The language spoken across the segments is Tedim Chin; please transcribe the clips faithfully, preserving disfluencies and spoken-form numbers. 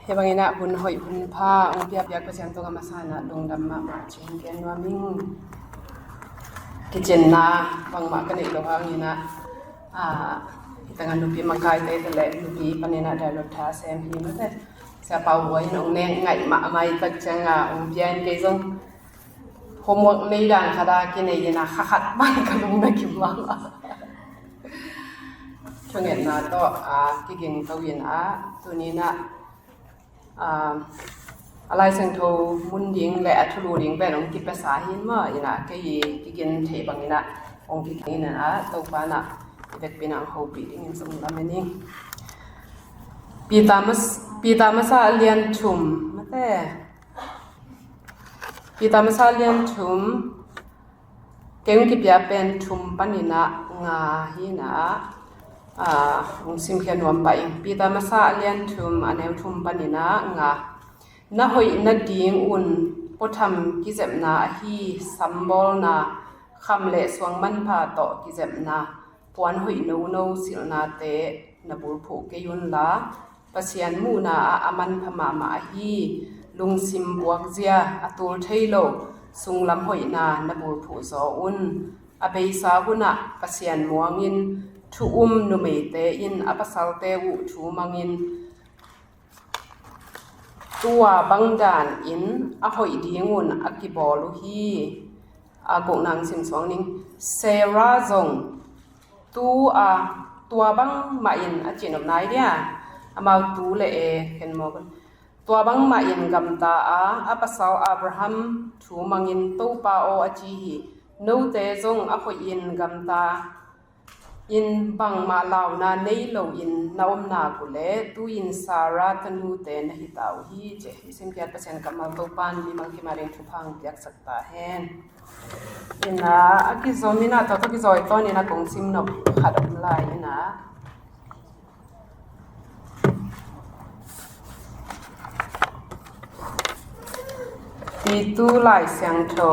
Hih bangin ah hun hoih hun pha hong piakpiak Pasian tungah a masa in ah lungdam mahmah ci-in gen nuam ing. Kicinna bangmah ka neih loh hangin ah, ah, hih tangah nupi makaite te le nupi panin ah dialogue tha sem hi mate. Sia Pau Huai in hong nek ngaih mahmah i tak ciangah hong pia in kei zong homework nei dan khat a kinei in ah kha khat bang ka lung na kim mahmah. Thungetna tawh, ah, kiging to in ah, tuni in ah, ah, a Lai Siangtho mun ding le a thulu ding pen hong kipiasa hi in maw, in ah kei i kigin theih bangin ah hong kiging in ah, Topa in ah i vekpi in ah hong hopih dingin zong lamen ing. Peter mas-, Peter masa a lian thum, mate. Peter masa a lian thum, kei hong kipia pen thum panin ah nga hi in ah, ah, hong simkhia nuam pah ing. Peter masa a lian thum, a neu thum panin ah nga. Na hoih nadingun puatham kizepna ahi sambawlna, kham le suang manpha tawh kizepna, puan hoih nono silhnate na bulphuh kei unla, Pasian muhna ah a manpha mahmah ahi lungsim buakzia, a tul thei lo sunglam hoihna na bulphuh zaw un. A beisa hunah Pasian muangin thu um numeite in a pasalte uh thu mangin tua bang danin a hoih dingun a kibawl uh hi. A gukna hong sim suak ning. Sarah zong tu a, tua bang mahin a cihnop nai dia, amau tu le e khen mawk un. Tua bang mahin gamta a, a pasal Abraham thu mangin Topa aw a ci hi. Note zong a hoihin gamta in bangmah launa nei loin na om nak uh leh tu-in Sarah tanute na hita uh hi, ci hi. Simkhiat Pasian kammal Topa in mimal kim a ding thupha hong piaksak ta hen. In ah, a kizom in ah, tua tawh kizawi tawn in ah kong sim nop khat om lai in ah. Titu Lai Siangtho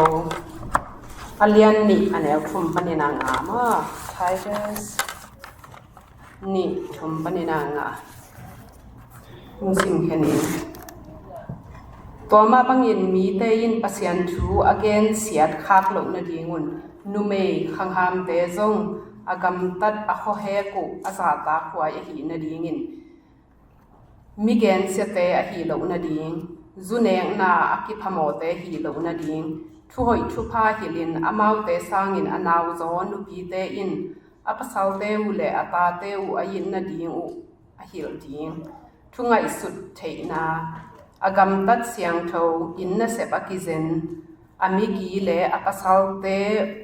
a lian nih a neu thum panin a nga maw, Titus nih thum panin a nga. Hong simkhia ning. Tua mah bangin mite in Pasian thu a gensiat khak loh nadingun numei khanghamte zong a gamtat a khuahek uh a zahtakhuai ahih nadingin, mi gensiate ahi loh nading, zu nekna a kiphamawhte ahi loh nading, thuhoih thupha hilhin amaute sangin a nauzaw nupite in a pasalte uh le a tate uh a it nading uh a hilh ding. Thu ngaihsut theihna, a gamtat siangtho in nasep a kizen, a migi le a pasalte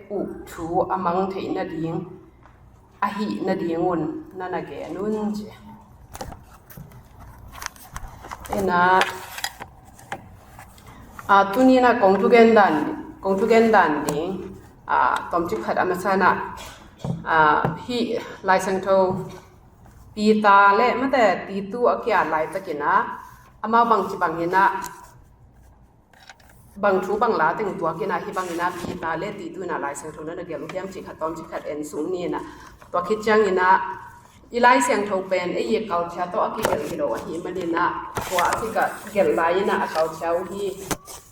uh thu a mang theih nading, ahih nadingun na na gen un, ci. In ah, a, tuni in ah kong thugen dan, kong thugen dan ding, a, tawmcik khat a masa in ah, a, hih Lai Siangtho Peter le mate Titu a ki-at laitakin ah, amau bangci bangin ah, bang thu bang la teng tuak in ah, hih bangin ah Peter le Titu in ah Lai Siangtho na na gelh uh hiam cih khat tawmcik khat en suk ni in ah. Tua khit ciangin ah, i Lai Siangtho pen ei i culture tawh a kigelh hi lo ahih manin ah, tua a kigelh lai in ah a culture uh hi,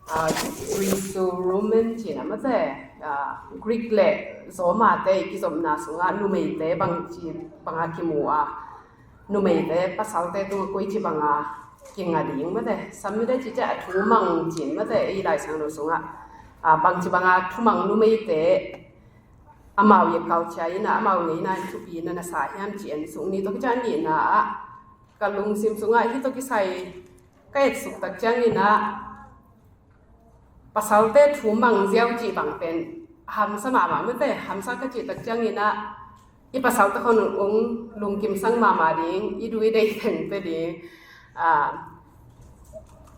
ah, Greco-Roman ci-in ah mate, ah, Greek le Roma-te i kizopna sungah numeite bangci banga kimu a, numeite pasalte tungah koici banga kinga ding mate. Sam mite cih ciang a thumang ci-in mate, ei Lai Siangtho sungah, a, bangci banga thumang numeite amau i culture in ah, amau ngeina in thupi na na sa hiam ci en suk ni. Tua khit ciang a nihna ah ka lungsim sungah hih tawh kisai ka etsuk tak ciangin ah, pasalte thumang ziau cih bang pen hamsa mahmah mate, hamsa ka cih tak ciangin ah, i pasalte khawng hong lungkimsang mahmah ding, i du i deih teng pia ding. A,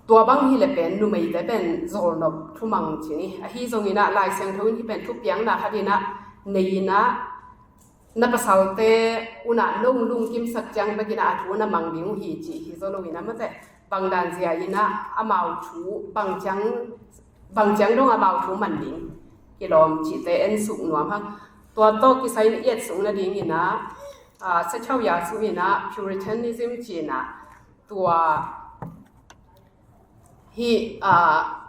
tua bang hi leh pen numeite pen zawlnop thumang ci ni. Ahi zongin ah Lai Siangtho in hih pen thupiakna khat in ah nei in ah, na pasalte un ah nong lungkimsak ciang bekin ah a thu na mang ding uh hi cih hi zaw lo in ah mate, bang dan zia in ah amau thu bang ciang, bang ciang dong amau thu man ding kilawm cihte en suk nuam hang. Tua tawh kisai in i etsuk nadingin ah, a, Sia Chow Yai Su in ah Puritanism ci-in ah, tua Hih, ah,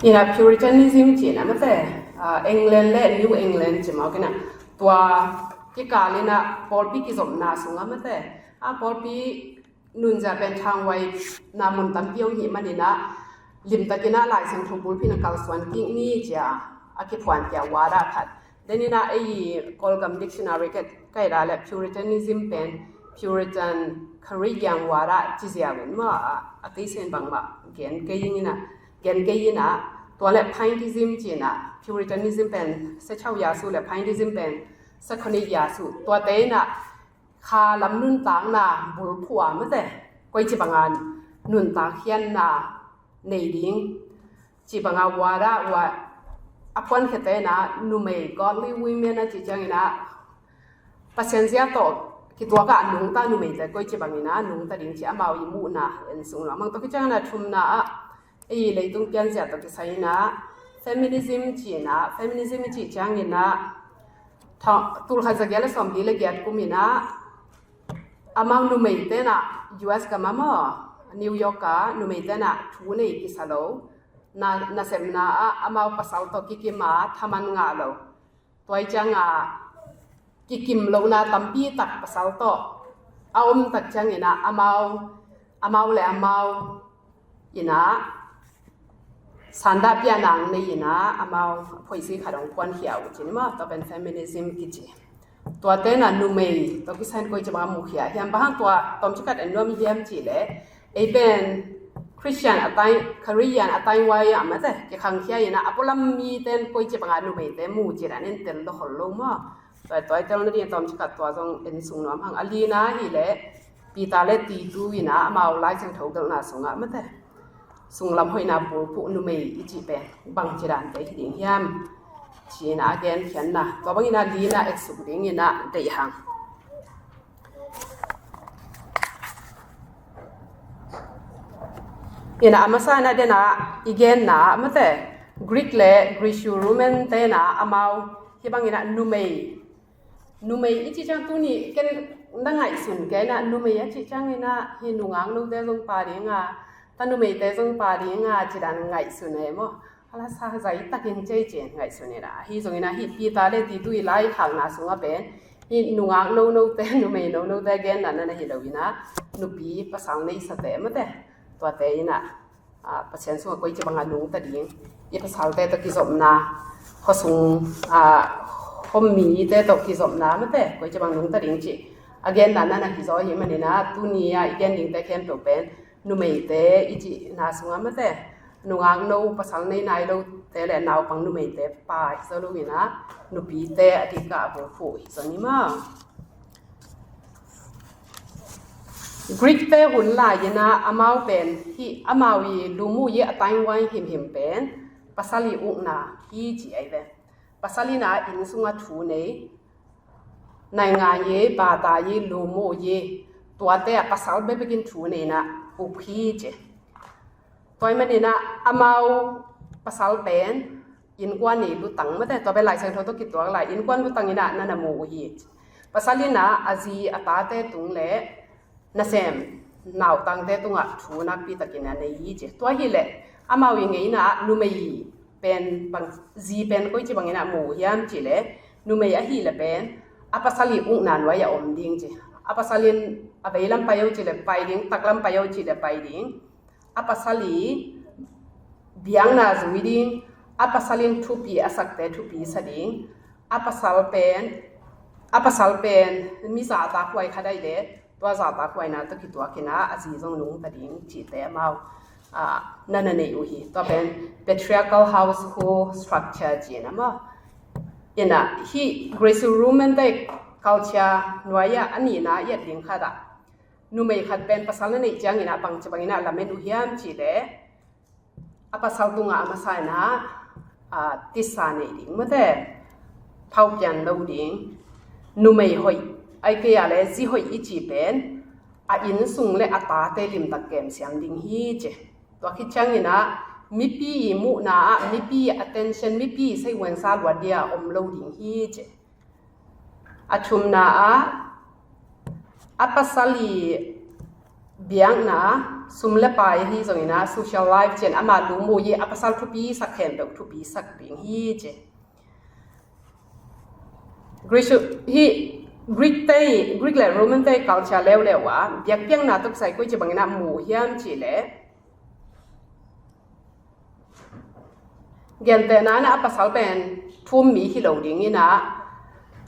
ina Puritanism cih na mate, ah, England le New England cih mawk ina, tua kikal ina pawlpi kizopna sungah mate, ah, pawlpi nunzia pen thanghuaina mun tampi om hi manin ah, limtakin ah Lai Siangtho bulphuh in ah kalsuan kik ni ci-a a kiphuan kia wada khat. Denin ah ei Kawlgam dictionary ka, ka et leh Puritanism pen Puritan Kharih Yang wada ci ziau in maw, a, a theisen bangmah gen kei ing ina, gen kei ina, tua leh Pietism ci ina, Puritanism pen Sechau Yasu leh Pietism pen Saconic Yasu, tuate ina kha lam nuntakna bulphuh a mate, koici banga nuntak hianna nei ding cih banga wada, wa, a phuankhete na numei, godly women a cih ciangin ah Pasian zia tawh kituak a nungta numeite koici bangin ah nungta ding cih amau i muhna en sung lo. Amang tawh kiciangin ah thumna ah ei leitung pianzia tawh kisai ina feminism ci ina, feminism i cih ciangin ah tha-, tulkhat zagiat le sawmli le giat kum ina amau numeite na U S gam a maw, New York a numeite na thu nei kisa lo, na, nasepna ah amau pasal tawh kikim a thaman ngah lo. Tua i cianga kikim lohna tampi tak pasal tawh a om tak ciangin ah amau, amau le amau ina sanda pianang nei ina amau phoisi khat hong phuankhia uh ci ni maw, tua pen feminism kici. Tuate na numei tawh kisai in koici banga mukhia hiam, bang hang tua tawmcik khat en nuam hiam cih leh, ei pen Christian a tai, Kharih Yang a tai wai a mate, kikhangkhia ina a pualam mite in koici banga numeite mu cih dan in tel lo khol lo maw. Tua, tua i telna ding tawmcik khat tua zong en sung nuam hang. A lina hi leh Peter le Titu ina amau Lai Siangtho gelhna sungah mate, sunglam hoihna bulphuh numei i cih pen bangci dante hi ding hiam ci ina a genkhiatna, tua bangin ah lina et suk ding ina deih hang. Ina a masa ina dena i genna mate, Greek le Greco-Roman te na amau hih bangin ah numei, numei i cih ciang tuni ken na ngaihsun kei ina numei a cih ciangin ah hih nungak note zong pha ding a, ta numeite zong pha ding a ci dan ngaihsun e maw. A la sa zai takin cei cin ngaihsun ina. Hih zong ina hih Peter le Titu i laikhakna sungah pen hih nungak nonote, numei nonote genna na hi lo ina, nupi pasal neisate mate, tuate ina, ah, Pasian sungah koici banga nungta ding, i pasalte tawh kizopna, khuasung, ah, khuamite tawh kizopna mate, koici banga nungta ding cih a genna na hi zaw hi manin ah, tuni a i gen dingte khempeuh pen numeite i cihna sungah mate, nungak no pasal nei nai lote le naupang numeite pha hi zaw lo ina, nupite a dikah a bulphuh hi zaw ni maw. Greek te hun lai ina amau pen hih amau i lumuyi a tai wai himhim pen pasal i ukna hi ci ai ve. Pasal ina inn sunga thu nei, naingai i, bata i, lumu i, tuate a pasal bekbekin thu nei ina uk hi ci. Tua i manin ah amau pasal pen innkuan i lutang mate, tua pen Lai Siangtho tawh kituak lai, innkuan lutang ina na na mu uh hi ci. Pasal ina a zi a tate tung le nasem nautangte tungah thu nakpi takin a nei hi ci. Tua hi leh amau i ngeina ah numei pen bang, zi pen koici bangin ah mu hiam ci leh, numei ahih leh pen a pasal i ukna nuai a om ding ci. A pasal in a veilam pai o ci leh pai ding, taklam pai o ci leh pai ding. A pasal i biakna zui ding, a pasal in thupi a sakte thupi sa ding, a pasal pen, a pasal pen mi zahtakhuai khat ai leh tua zahtakhuaina tawh kituak ina a zi zong nungta ding cihte amau, ah, na na nei uh hi. Tua pen patriarchal household structure ci ina maw. Ina hih Greco-Roman te culture nuai ah a nihna i et ding khat ah numei khat pen pasal na neih ciangin ah bangci bangin ah lamen uh hiam ci leh, a pasal tungah a masa ina, ah, tisa nei ding mate, phaupian lo ding, numei hoih, ai kei a le zi hoih i ci pen a inn sung le a tate limtak kemsiam ding hi ci. Tua khit ciangin ah mipi i muhna ah, mipi i attention, mipi i seihuansa luat dia om lo ding hi ci. A thumna ah A pasal i biakna, sum le pai ahi zongin ah social life ciang ama lungmuh i a pasal thupi sak khempeuh thupi sak ding hi ci. Greek, hi Greek te, Greek le Roman te culture leuleu ah biakpiakna tawh kisai koi ci bangin ah mu hiam cih leh, gentehna in ah a pasal pen thu um mi hi lo dingin ah,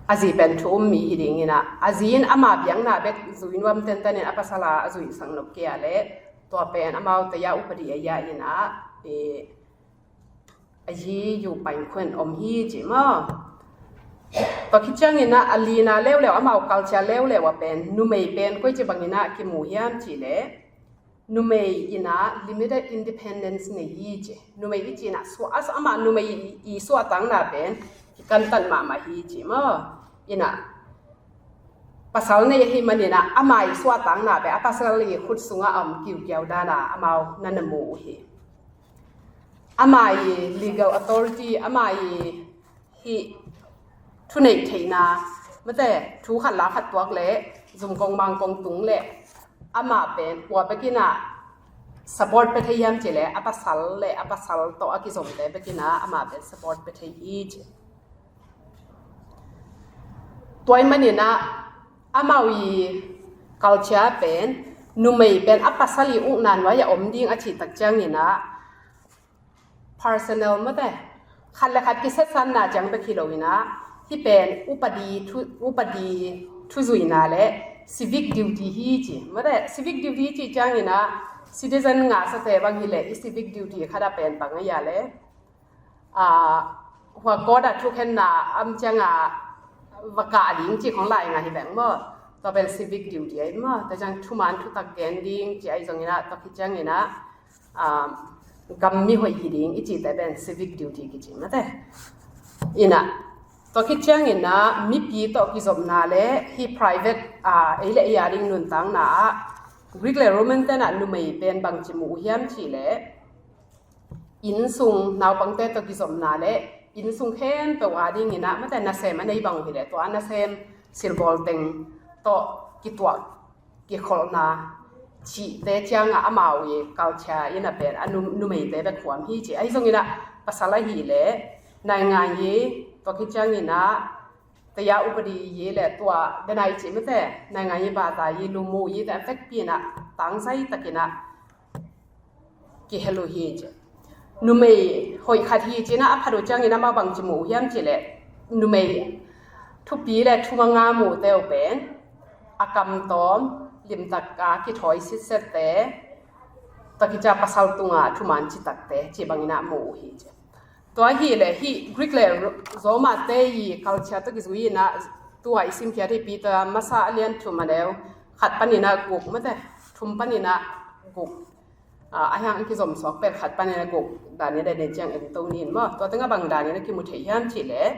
a zi pen thu um mi hi dingin ah, a zi in ama biakna bek zui nuam tenten in a pasal a a zuihsak nop kei a leh, tua pen amau taya upadi a ya in ah, eh, a zi yu pain khuen om hi ci maw. Tua khit ciangin ah a lina leuleu, amau culture leuleu a pen numei pen koi ci bangin ah kimu hiam cih leh, numei in ah limited independence nei hi ci. Numei i cih in ah suah, a, amah numei i, i suahtakna pen kikantan mahmah hi ci maw. In ah pasal nei ahih manin ah ama i suahtakna pen a pasal i khut sungah a om kiukiau dan a amau na na mu uh hi. Ama i legal authority, ama i hih thuneih theihna, mate, thu khat la khat tuak le, zum kong mang kong tung le, amah pen kua bekin ah support pia thei hiam cih leh, a pasal le a pasal tawh a kizomte bekin ah amah pen support pia thei hi ci. Tua ahih manin ah amau i culture pen numei pen a pasal i ukna nuai a om ding a cih tak ciangin ah, personal, mate, khat le khat kisetsanna ciang bek hi lo in ah, hih pen upadi thu, upadi thuzuihna le civic duty hi ci, mate. Civic duty cih ciangin ah citizen ngahsate bang hi leh i civic duty khat a pen bang a ya leh, ah, hua court a thukhenna a om ciang a va kah ding cih khong lai ngah hi veng maw. Tua pen civic duty ahi maw. Tua ciang thuman thutak gen ding cih ahi zongin ah, tua khit ciangin ah, ah, gam mi hoih hi ding i cihte pen civic duty kici, mate. In ah tua khit ciangin ah mipi tawh kizopna le hih private, ah, ei le ei a ding nuntakna ah Greek le Roman ten ah numei pen bangci mu uh hiam cih leh, innsung naupangte tawh kizopna le innsung khempeuh a dingin ah, mate, nasem a nei bang uh hi leh, tua a nasem silbawl teng tawh kituak kikholhna cihte ciangah amau i culture in a pen a nu, numeite bek khuam hi ci. Ahi zongin ah pasal ahih leh naingan i, tua khit ciangin ah taya upadi i le tua benai cih, mate, naingan i bata i lungmuh i te a vekpi in ah tangzai takin ah kihel uh hi ci. Numei hoih khat hi ci in ah a phat uh ciangin amah bangci mu uh hiam cih leh, numei thupi le thumanga mute uh pen a kamtawm, limtak a kithawi sitsette, tua khit ciang pasal tunga thuman citakte cih bangin ah mu uh hi ci. Tua ahih leh hih Greek le Roma te i culture tawh kizui in ah, tua i simkhiat hi Peter masa a lian thum a neu khat panin ah guk, mate, thum panin ah guk. Ah, a hiang a kizom suak pen khat panin a guk dan in a den ciang en to ni in maw. Tua tengah bang dan in a kimu thei hiam cih leh,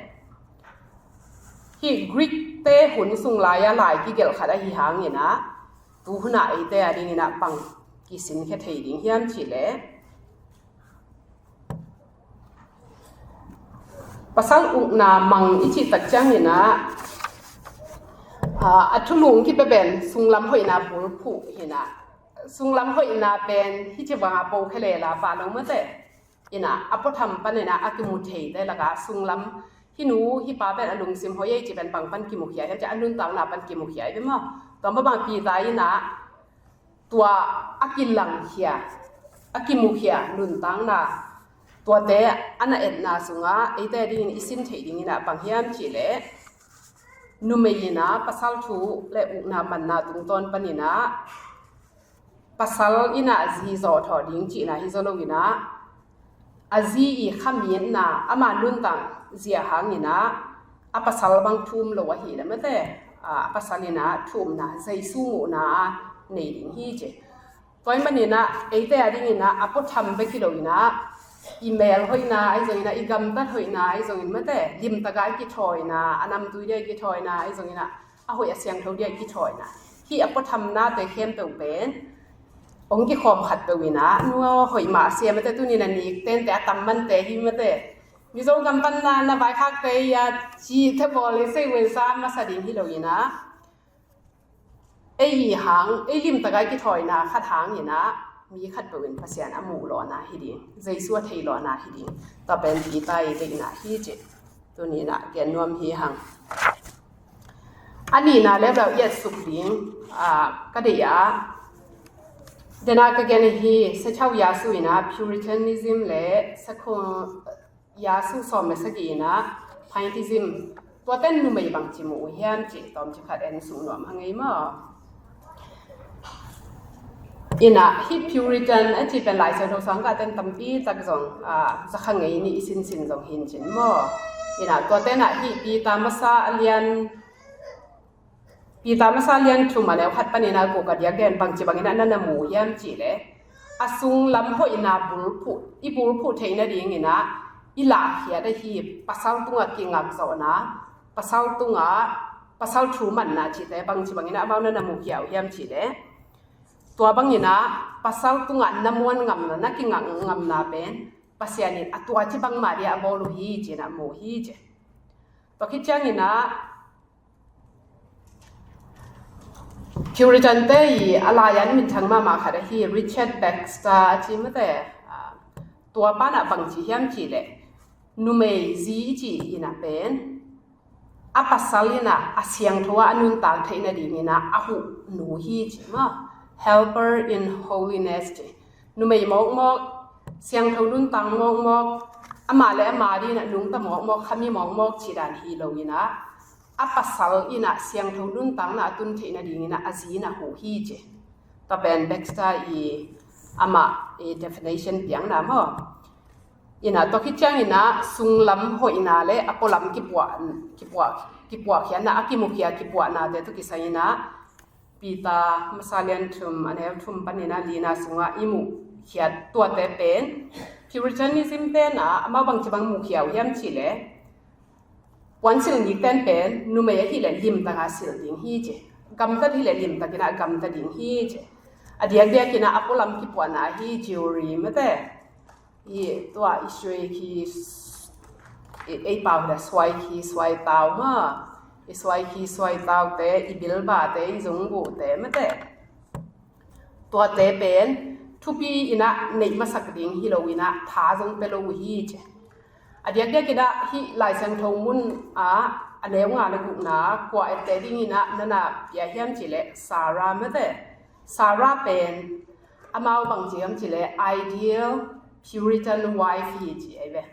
hih Greek te hun sung lai a lai kigelh khat ahi hangin ah, tu hun ah eite a dingin ah bang kisinkhia thei ding hiam cih leh, pasal ukna mang i cih tak ciangin ah, ah, a thulung kipia pen sunglam hoihna bulphuh hi in ah, sunglam hoihna pen hih ci banga pokhe lela pah lo, mate. In ah a puatham panin ah a kimu theite lakah sunglam, hih nu hih pa pen a lungsim hoih ei cih pen bang pan kimukhia hiam cih a nuntakna pan kimukhia hi ve maw. Tua mah bang Peter in ah tua a kilangkhia, a kimukhia nuntakna, tuate a na etna sungah eite dingin i sin theih dingin ah bang hiam cih leh, numei in ah pasal thu le ukna manna tungtawn panin ah pasal in ah zi zawhthawh ding cihna hi zaw lo in ah, a zi i khamitna, ama nuntak zia hangin ah a pasal bang thu um lo ahih leh, mate, a pasal in ah thu umna, Jesu muhna a nei ding hi ci. Tua ahih manin ah eite a dingin ah a puatham bek hi lo in ah, i mel hoihna ahi zongin ah, i gamtat hoihna ahi zongin, mate, limtak a i kithawina, a namtui dia i kithawina ahi zongin ah, a hoih a siangtho dia i kithawina, hih a puathamnate khempeuh pen hong kikhawm khat peuh in ah, nu aw, hoih mah a sia, mate, tuni na nik tente a tam mante hi, mate, Mizo gam pan na, na vaikhakte hi a, cihte bawl i sei wen sa masa ding hi lo in ah, ei i hang, ei limtak a i kithawina khat hangin ah mi khat peuh in Pasian a muh lawhna hi ding, Jesu a thei lawhna hi ding. Tua pen Peter i deihna hi ci. Tuni in ah gen nuam hi hang. A nihna leuleu i et suk ding, ah, ka deih a, den a ka gen hi, Sechau Yasu in ah Puritanism le Sakhu Yasu sawm le sagih in ah Pietism, tuate in numei bangci mu uh hiam cih tawmcik khat en suk nuam hang ei maw. In ah hih Puritan a cih pen Lai Siangtho sangkah ten tampi tak zong, ah, zakha ngei nih i sinsin zong hi in cin maw. In ah tuate in ah hih Peter masa a lian, Peter masa lian thum a neu khat panin ah guk a diak den bangci bangin ah na na mu hiam cih leh, a sunglam hoihna bulphuh, i bulphuh theih nadingin ah i lahkhiat ahi pasal tungah kingakzawhna, pasal tungah, pasal thu manna cihte bangci bangin ah amau na na mukhia uh hiam cih leh, tua bangin ah pasal tungah na muan ngamna, na kingak ngamna pen Pasian in a tuaci bangmah dia a bawl uh hi ci-in ah mu hi ci. Tua khit ciangin ah Puritan te i a lai-ah minthang mahmah khat ahi Richard Baxter a ci mate, ah, tua pa in ah bangci hiam cih leh, numei zi i cih in ah pen a pasal in ah a siangtho ah a nuntak theih nadingin ah a huh nu hi ci maw. Helper in holiness ci. Numei mawkmawk, siangtho nuntak mawkmawk, amah le amah dingin ah nungta mawkmawk, khami mawkmawk cih dan hi loin ah, a pasal in ah siangtho nuntakna a tun theih nadingin ah a zi in ah huh hi ci. Tua pen Baxter i amah i definition piakna maw. In ah tua khit ciangin ah sunglam hoihna le a pualam kipuah, kipuah, kipuahkhiatna, a kimukhia kipuahnate tawh kisai in ah Peter masa lian thum a neu thum panin ah lina sungah i muhkhiat tuate pen Puritanism te in ah amau bangci bang mukhia uh hiam cih leh, puansilh nikten pen numei ahih leh limtak a silh ding hi ci. Gamtat hi leh limtak in ah gamta ding hi ci. A diakdiak in ah a pualam kipuahna ahi jewelry mate, i tua i suai khi, i, ei pau hi leh suai khi suai tau maw, i suai khi suai taute, i bilbate, i zungbuhte mate, tuate pen thupi in ah neih masak ding hi loin ah tha zong pia lo uh hi ci. A diakdiak in ah hih Lai Siangtho mun ah a neu nga le gukna kua etteh dingin ah na na pia hiam cih leh Sarah mate. Sarah pen amau bangci hiam cih leh ideal Puritan wife hi ci ei ve.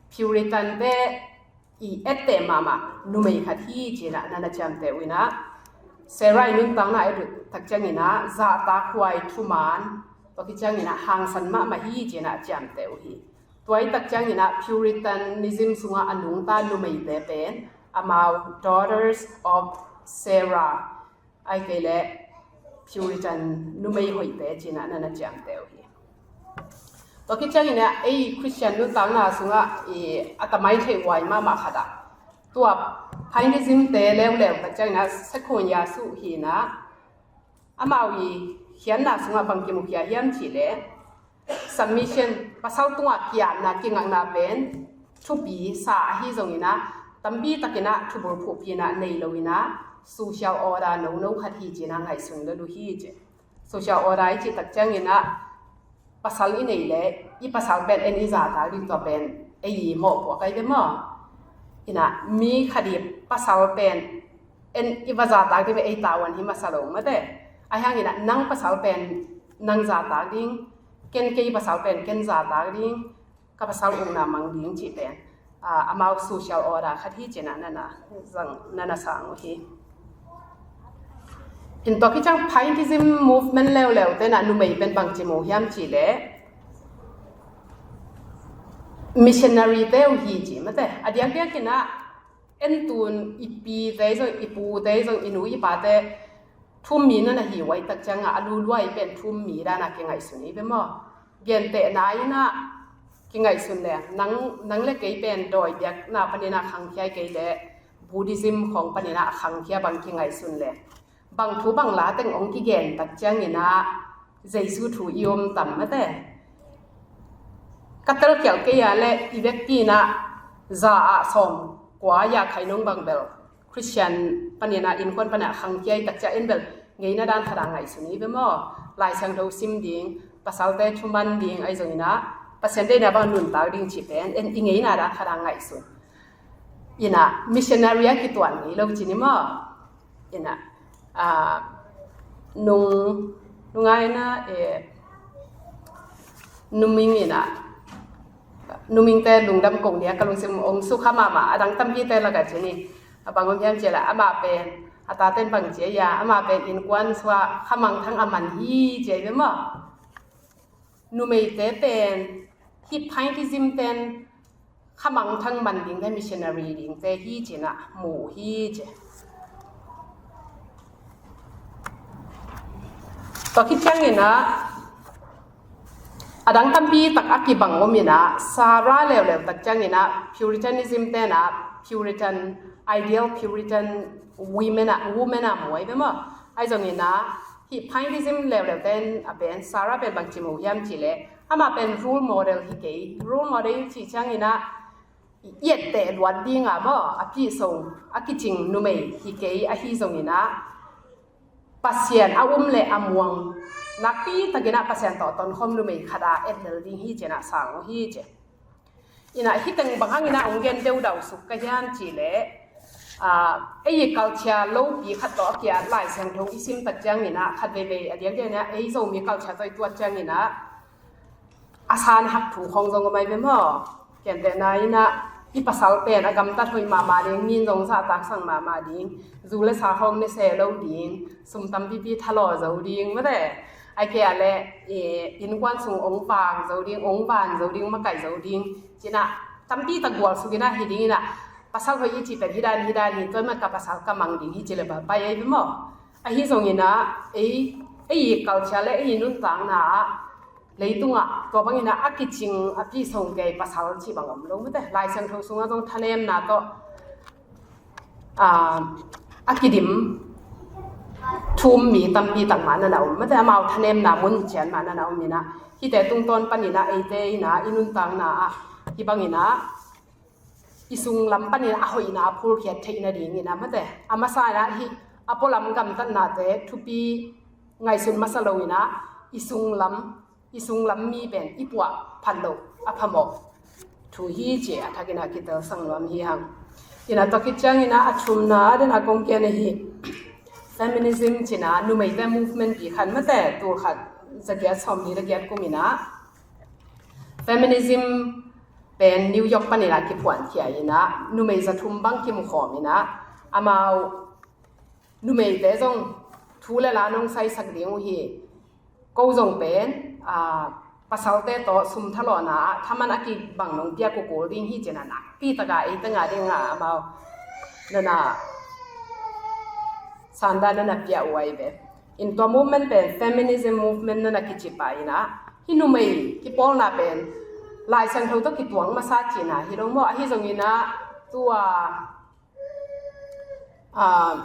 Puritan te i etteh mahmah numei khat hi ci-in ah na na ciamteh uh in ah, Sarah i nuntakna i et uh tak ciangin ah zahtakhuai thuman, tua khit ciangin ah hangsan mahmah hi ci-in ah ciamteh uh hi. Tua i tak ciangin ah Puritanism sungah a nungta numeite pen amau Daughters of Sarah, ahih kei leh Puritan numei hoihte ci-in ah na na ciamteh uh hi. Tua khit ciangin ah ei Christian nuntakna sungah i a tamai theih huai mahmah khat ah, tua Pietism te leuleu tak ciangin ah Sakhu Yasu hi in ah, amau i khiatna sungah bang kimukhia hiam cih leh, submission, pasal tungah ki-apna kingakna pen thupi sa ahi zongin ah tampi takin ah thubulphuhpihna nei loin ah social order nono khat hi ci-in ah ngaihsun lel uh hi ci. Social order i cih tak ciangin ah pasal i neih leh i pasal pen en i zahtak ding, tua pen ei i mawhpuak ahi ve maw. In ah mi khat i pasal pen en i va zahtak ding ve, ei tavuan hi masa lo mate. Ahi hangin ah nang pasal pen nang zahtak ding, ken kei pasal pen ken zahtak ding, ka pasal ukna mang ding cih pen, ah, amau social order khat hi ci-in ah na na zang, na na sang uh hi. In tua khit ciang Pietism movement leuleu te in ah numei pen bangci mu hiam cih leh missionary te uh hi ci mate. A diakdiak in ah en tun i pite zong, i pute zong, i nu i pate thu-um mi na na hi uh ahih tak ciangah a lulua i pen thu-um mi dan a kingaihsun i ve maw. Gentehna in ah kingaihsun leng, nang, nang le kei pen dawi biakna panin ah khangkhia i, kei leh Buddhism khawng panin ah khangkhia bang kingaihsun leng, bang thu bang la teng hong kigen tak ciangin ah Jesu thu i um tam mate. Ka telkhialh kei a leh i vekpi in ah za ah sawmkua ya khai nong bang bel Christian panin ah innkuan panin ah khangkhia i tak ciang en bel ngeina dan khat a ngaihsun hi ve maw. Lai Siangtho sim ding, pasalte thuman ding, ahi zongin ah Pasian deihna bang nuntak ding cih pen en i ngeina dan khat a ngaihsun. Ina missionary a kituan ngei lo ci ni maw. Ina, ah, nung, nungai na, eh, numing ina, numingte lungdam kong nia ka lungsim ong sukha mahmah, a dang tampite lakah ci ni. A bang om hiam cih leh amah pen, a taten bang ci a, amah pen innkuan sungah khamangthang a man hi ci a hi ve maw. Numeite pen hih Pinetism ten khamangthang man ding te, missionary ding te hi ci-in ah mu uh hi ci. Tua khit ciangin ah a dang tampi tak a kibang om in ah, Sarah leuleu tak ciangin ah Puritanism ten ah Puritan, ideal Puritan women ah, women ah mu ahi ve maw. Ahi zongin ah hih Pinetism leuleu ten a pen Sarah pen bangci mu hiam cih leh, amah pen role model hi kei. Role model cih ciangin ah i etteh luat ding a maw, a pihsong a kicing numei hi kei. Ahi zongin ah Pasian a um le a muang nakpi takin ah Pasian tawh tonkhawm numei khat a et lel ding hi ci-in ah sang uh hi ci. Ina hih teng bang hangin ah ong gen deudau suk ka hiam cih leh, ah, ei culture lopi khat tawh a kiat Lai Siangtho i sim tak ciangin ah khat veivei a diakdiak in ah ei Zomi culture tawh i tuat ciangin ah a sanhak thu khawng zong om ahi ve maw. Gentehna in ah i pasal pen a gamtat hoih mahmah ding, mi in zong zahtaksak mahmah ding, zu le sa khawng ne se lo ding, sum tampipi thalawh zo ding, mate. Ahih kei leh, eh, innkuan sung ong vang zo ding, ong van zo ding, makaih zo ding ci-in ah tampi tak gualsuk in ah hi ding in ah, pasal hoih i cih pen hih dan, hih dan hi, tua mah ka pasal ka mang ding hi ci leh bang pai ahi ve maw. Ahi zongin ah ei, ei culture le ei nuntakna ah leitungah tua bangin ah a kicing a pihsong kei pasal cih bang om lo, mate. Lai Siangtho sungah zong thanemna tawh, ah, a kidim thum mi tampi tak mah na na om, mate. Amau thanemna mun cian mah na na om in ah, hihte tungtawn panin ah eite in ah i nuntakna ah hih bangin ah i sunglam panin a hoihna a phulkhiat theihna dingin ah, mate. A masa in ah hih a pualam gamtatnate thupi ngaihsun masa lo in ah i sunglam, i sunglam mi pen i puah phat loh a phamawh thu hi ci a thakin ah kitel sak nuam hi hang. Ina tua khit ciangin ah a thumna den a kong gen ahi, feminism ci-in ah numeite movement pi khat, mate, tul khat za giat sawmnih le giat kum in ah feminism pen New York panin ah kiphuankhia in ah numei za thum bang kimukhawm in ah, amau numeite zong thu le la nong saisak ding uh hi. Ko zong pen, ah, pasalte tawh sum thalawhna ah thaman a kibang nong pia kul ding hi ci-in ah nakpi tak a ei teng a ding a amau na na sanda na na pia uh ahi ve. In tua movement pen feminism movement na na kici pah in ah, hih numei kipawlna pen Lai Siangtho tawh kituang masa cihna hi lo maw. Ahi zongin ah tua, ah,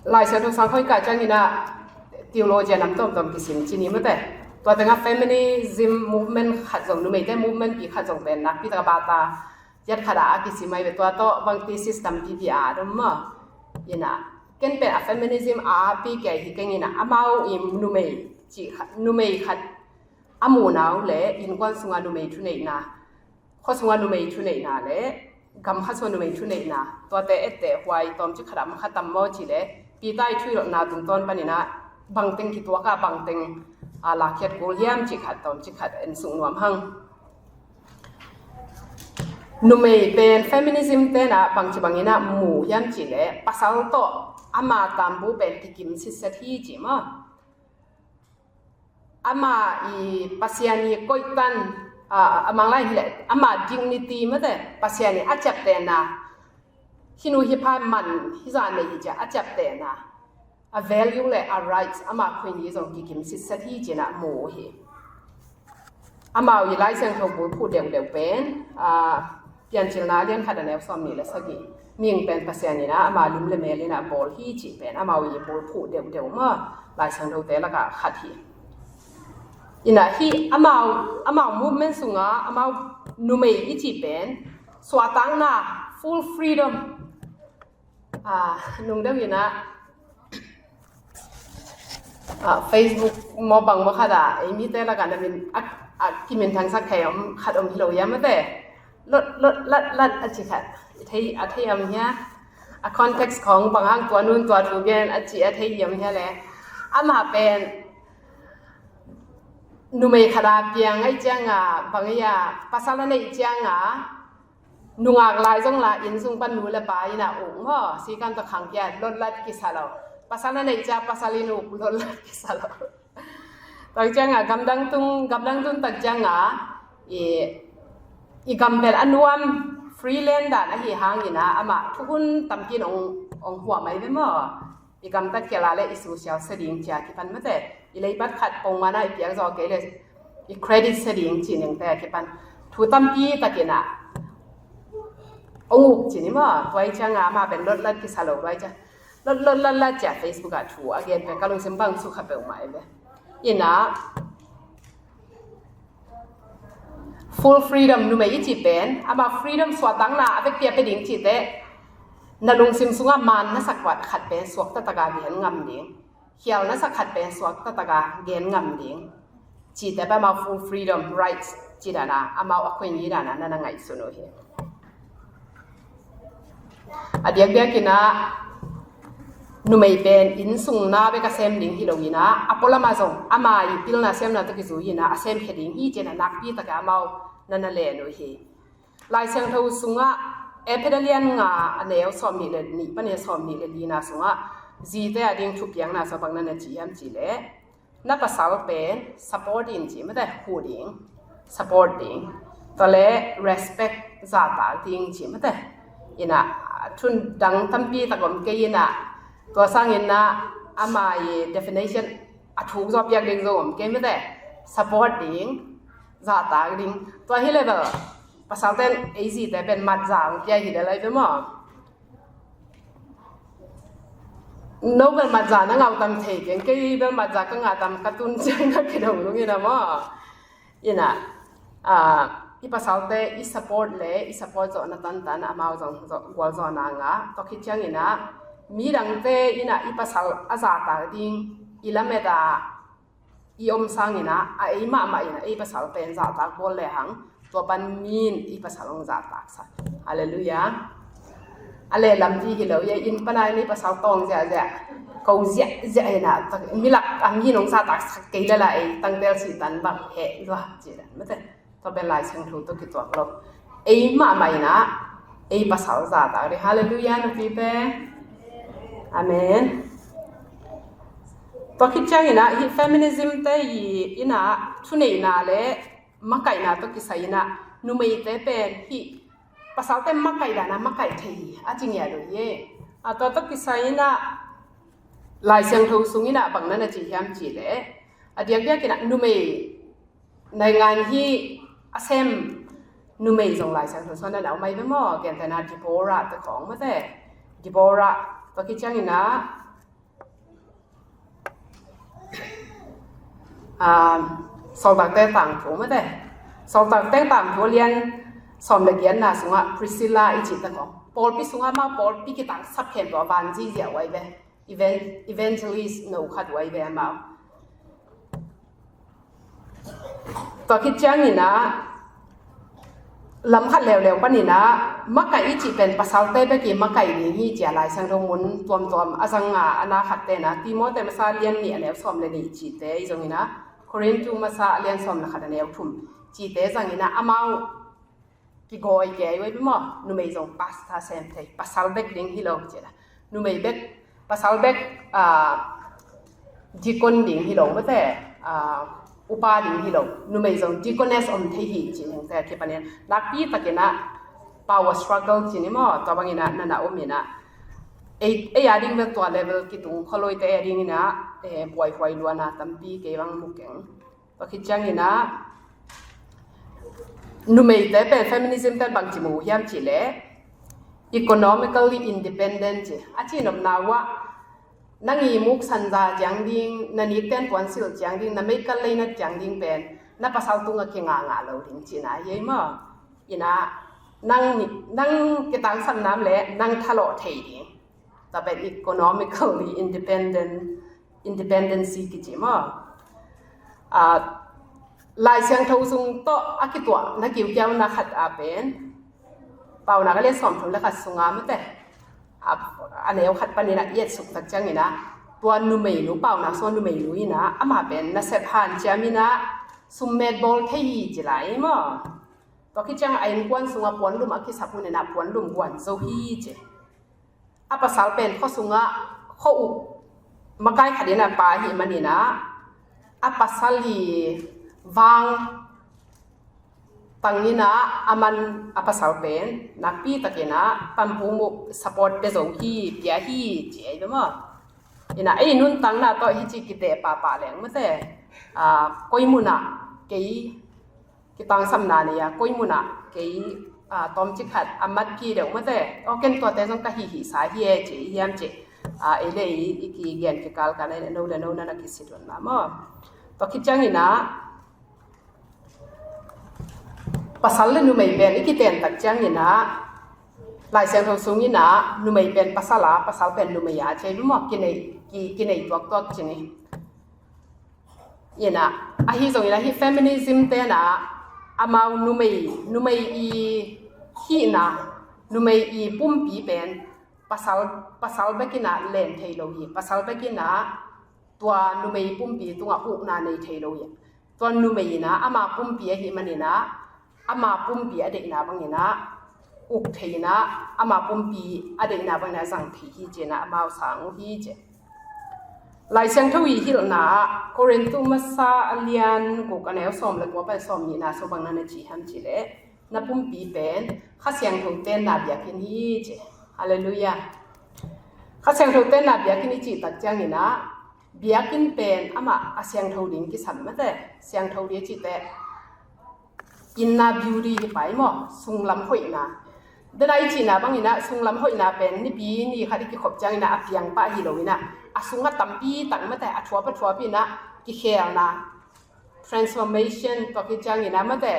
Lai Siangtho sang khawng kah ciangin ah theology a nam tawmtawm kisim ci ni, mate. Tua tengah feminism movement khat zong, numeite movement pi khat zong pen nakpi tak a bata yat khat ah a kisim ahi ve. Tua tawh bang thesis tampipi a dom maw. In ah ken pen a feminism a pi kei hi keng in ah, amau i numei cih khat, numei khat a muhna uh le innkuan sungah numei thuneihna, khua sungah numei thuneihna le gam khat sungah numei thuneihna, tuate etteh huai tawmcik khat ah makha tam maw cih leh, Peter i thuhilhna tungtawn panin ah bangteng kituak a, bangteng a lakkhiat kul hiam cih khat tawmcik khat en suk nuam hang. Numei pen feminism ten ah bangci bangin ah mu hiam cih leh, pasal tawh ama tambu pen kikim sitset hi ci maw. Ama i Pasian i koihtan, a, a Manglai hi leh ama dignity, mate, Pasian i a ciaptehna, hih nu hih pa man, hih zah nei hi ci a a ciaptehna, a value le a rights ama khuin hi zong kikim sitset hi ci-in ah mu uh hi. Amau i Lai Siangtho bulphuh deuhdeuh pen, a, Piancilna a lian khat a neu sawmnih le sagih, mihing pen Pasian in ah ama lim le mel in ah bawl hi cih pen amau i bulphuh deuhdeuh maw, Lai Siangthote lakah khat hi. In ah hih amau, amau movement sungah amau numei i cih pen suahtakna, full freedom, Ah, nung deuh in ah, ah, Facebook maw bang maw khat ah ei mite lakah na min a, a kiminthangsak thei om khat om hi lo hiam, mate? Lot lot lat lat a ci khat i thei, a thei om hia? A context khong bang hang tua nun tua thu gen a ci a thei om hia le? Amah pen numei khat a piang ahih ciangin, bang hia, pasal a neih ciangin, nungak lai zong la inn sung pan nu le pa in ah uk maw, sikan tawh khang kia lotlat kisa lo. Pasal a neih ciang pasal in uk, lotlat kisa lo. Tak ciangin gamdang tung, gamdang tung tak ciangin i, i gam pen a nuam, free land dan ahi hangin ah amah thukhun tampi in ong, ong huam ahi ve maw. I gamtat kei la le i social setting cia kipan, mate, i leibat khat pongman ah i piak zaw kei le i credit setting ci nengte a kipan thu tampi takin ah ong uk ci ni maw. Tua ahih ciangin amah pen lotlat kisa lo, tua ahih ciang lot lot lat lat cia Facebook ah thu a gen pen ka lungsim bang sukha peuhmah hi ve. In ah full freedom, numei i cih pen amah freedom suahtakna a vekpi a pia ding cih teh, na lungsim sungah man na sak khat pen suak taktak a gen ngam ding, khial na sak khat pen suak taktak a gen ngam ding cih teh pen amah full freedom rights ci dan a, amah a khuini dan a na na ngaihsun uh hi. A diakdiakin ah numei pen inn sung na bek a sem ding hi lo in ah, a pualam ah zong ama i pilna siamna tawh kizui in ah a semkhia ding hi ci-in ah nakpi takin amau na na len uh hi. Lai Siangtho sungah Efesa lian nga a neu sawmnih le nih pan a sawmnih le lina sungah zite a ding thupiakna sung bang na na ci hiam cih leh, na pasal pen support in ci, mate, hu ding, support ding. Tua le respect, zahtak ding ci, mate. In ah thu dang tampi tak om kei in ah, tua sangin ah ama i definition a thuk zaw piak ding zong om kei, mate. Support ding, zahtak ding. Tua hi level pasalte in ei zite pen matza ong pia hi le lai ve maw. No bel matza na ngah uh tam thei keng, kei bel matza ka ngah tam ka tun ciang ka kidong lung in ah maw. In ah, ah, i pasalte i support le i support zawhna tantan amau zong zawh, gualzawhna ngah. Tua khit ciangin ah midangte in ah i pasal a zahtak ding i lamet ah i om sangin ah, a ei mahmah in ah ei pasal pen zahtak bawl le hang, tua pan mi in i pasal hong zahtaksak. Halleluiah. A lehlam ding hi lo hi, inn pan a in i pasal tawng ziahziah, ko ziahziah in ah, milak a mi in hong zahtaksak kei le la ei tangtel sihtan bang heh lua ci dan, mate. Tua pen Lai Siangtho tawh kituak lo. Ei mahmah in ah ei pasal zahtak ding. Halleluiah, nupite. Amen. Tua khit ciangin ah hih feminism te i in ah thuneihna le makaihna tawh kisai in ah numeite pen hih pasalte makaih dan a makaih thei hi a ci ngiat uh hi. A tua tawh kisai in ah Lai Siangtho sung in ah bang na na ci hiam cih leh, a diakdiakin ah numei naingan hi a sem numei zong Lai Siangtho sung ah na na om ahi ve maw. Gentehna Deborah te khong, mate. Deborah, tua khit ciangin ah, ah, Sawltakte tangthu, mate. Sawltakte tangthu lian sawm le giatna sungah Priscilla i cih te khong, pawlpi sungah amau pawlpi kitangsap khempeuh a van ziahziah uh ahi ve. Evan-, evangelist no khat uh ahi ve amau. Tua khit ciangin ah lam khat leuleu panin ah makaih i cih pen pasalte bek i makaih ding hi ci-a Lai Siangtho mun tuamtuam a zang a, a na khat ten ah Timote masa lian nih a neu sawm le nih cihte i zongin ah, Korintu masa a lian sawm le khat a neu thum cihte zangin ah amau kigawi kei uh ahi ve maw. Numei zong pastor sem thei, pasal bek ding hi lo ci-a. Numei bek, pasal bek, ah, deacon ding hi lo, mate, ah, upa ding hi lo. Numei zong deaconess om thei hi ci nengte a kipanin nakpi takin ah power struggle ci ni maw, tua bangin ah na na om in ah, ei, ei a ding bel tua level kitung khol lo hi, te ei a dingin ah, eh, buaihuai luanna tampi kei bang mu keng. Tua khit ciangin ah numeite pen feminism pen bangci mu hiam cih leh economically independent ci. A cihnopna uh ah nang i muk sanza ciang ding, na nikten puansilh ciang ding, na meikal leinat ciang ding pen na pasal tungah kingah ngah lo ding cihna hi ei maw. In ah nang, nang kitangsapna om leh nang thalawh thei ding. Tua pen economically independent, independency kici maw. Ah, Lai Siangtho sung tawh a kituah na kiukiauna khat a pen Paunak a lian sawmthum le khat sunga mate, a, a neu khat panin a i etsuk tak ciangin a, tua numeinu, Paunak sung numeinu in a, amah pen nasep hanciam in a, summet bawl thei hi ci lai maw. Tua khit ciang a innkuan sungah puanlum a kisap hun in a, puanlum guan zo hi ci. A pasal pen khua sungah khua uk makai khat in a pa hi manin a, a pasal i vang tang in a, a man a pasal pen nakpi takin a panpung mu support pia zo hi, pia hi ci ei lo maw. In a ei nuntangna tawh hi ci kiteh pahpah leng mate, ah, koi munah kei kitangsapna nei a, koi munah kei, ah, tawmcik khat a mat ki deuh mate, aw ken tuate zong ka hihihsa hi e ci hiam ci, ah, ei le ei i kigen kikal kan a no le no na na kisit un mah maw. Tua khit ciangin a, pasal le numei pen i kiten tak ciangin a, Lai Siangtho sungin a numei pen pasal a, pasal pen numei a ci ei lo maw, kinei, ki, kinei tuaktuak ci ni. In a, ahi zongin a hih feminism ten a, amau numei, numei i hihna, numei i pumpi pen pasal, pasal bekin a len thei lo hi, pasal bekin a tua numei pumpi tungah ukna nei thei lo hi. Tua numei in a ama pumpi ahi manin a, ama pumpi a deihna bangin a uk thei in a, ama pumpi a deihna bangin a zang thei hi ci in a, amau sang uh hi ci. Lai Siangtho i hilhna ah Korintu masa a lian guk a neu sawm le kua pan sawm nihna sung bang na na ci hiam ci leh, na pumpi pen Kha Siangtho tenna biakinn hi ci. Halleluiah. Kha Siangtho tenna biakinn i cih tak ciangin a, biakinn pen amah a siangtho ding kisam mate, siangtho ding a cih teh inner beauty hi pai maw, sunglam hoihna. Dena i cihna bangin a, sunglam hoihna pen nipi ni khat i kikhop ciangin a, a piang pah hi lo in a, a sungah tampi tak mate, a thuap a thuap in a, kikhelna, transformation, tua khit ciangin a mate,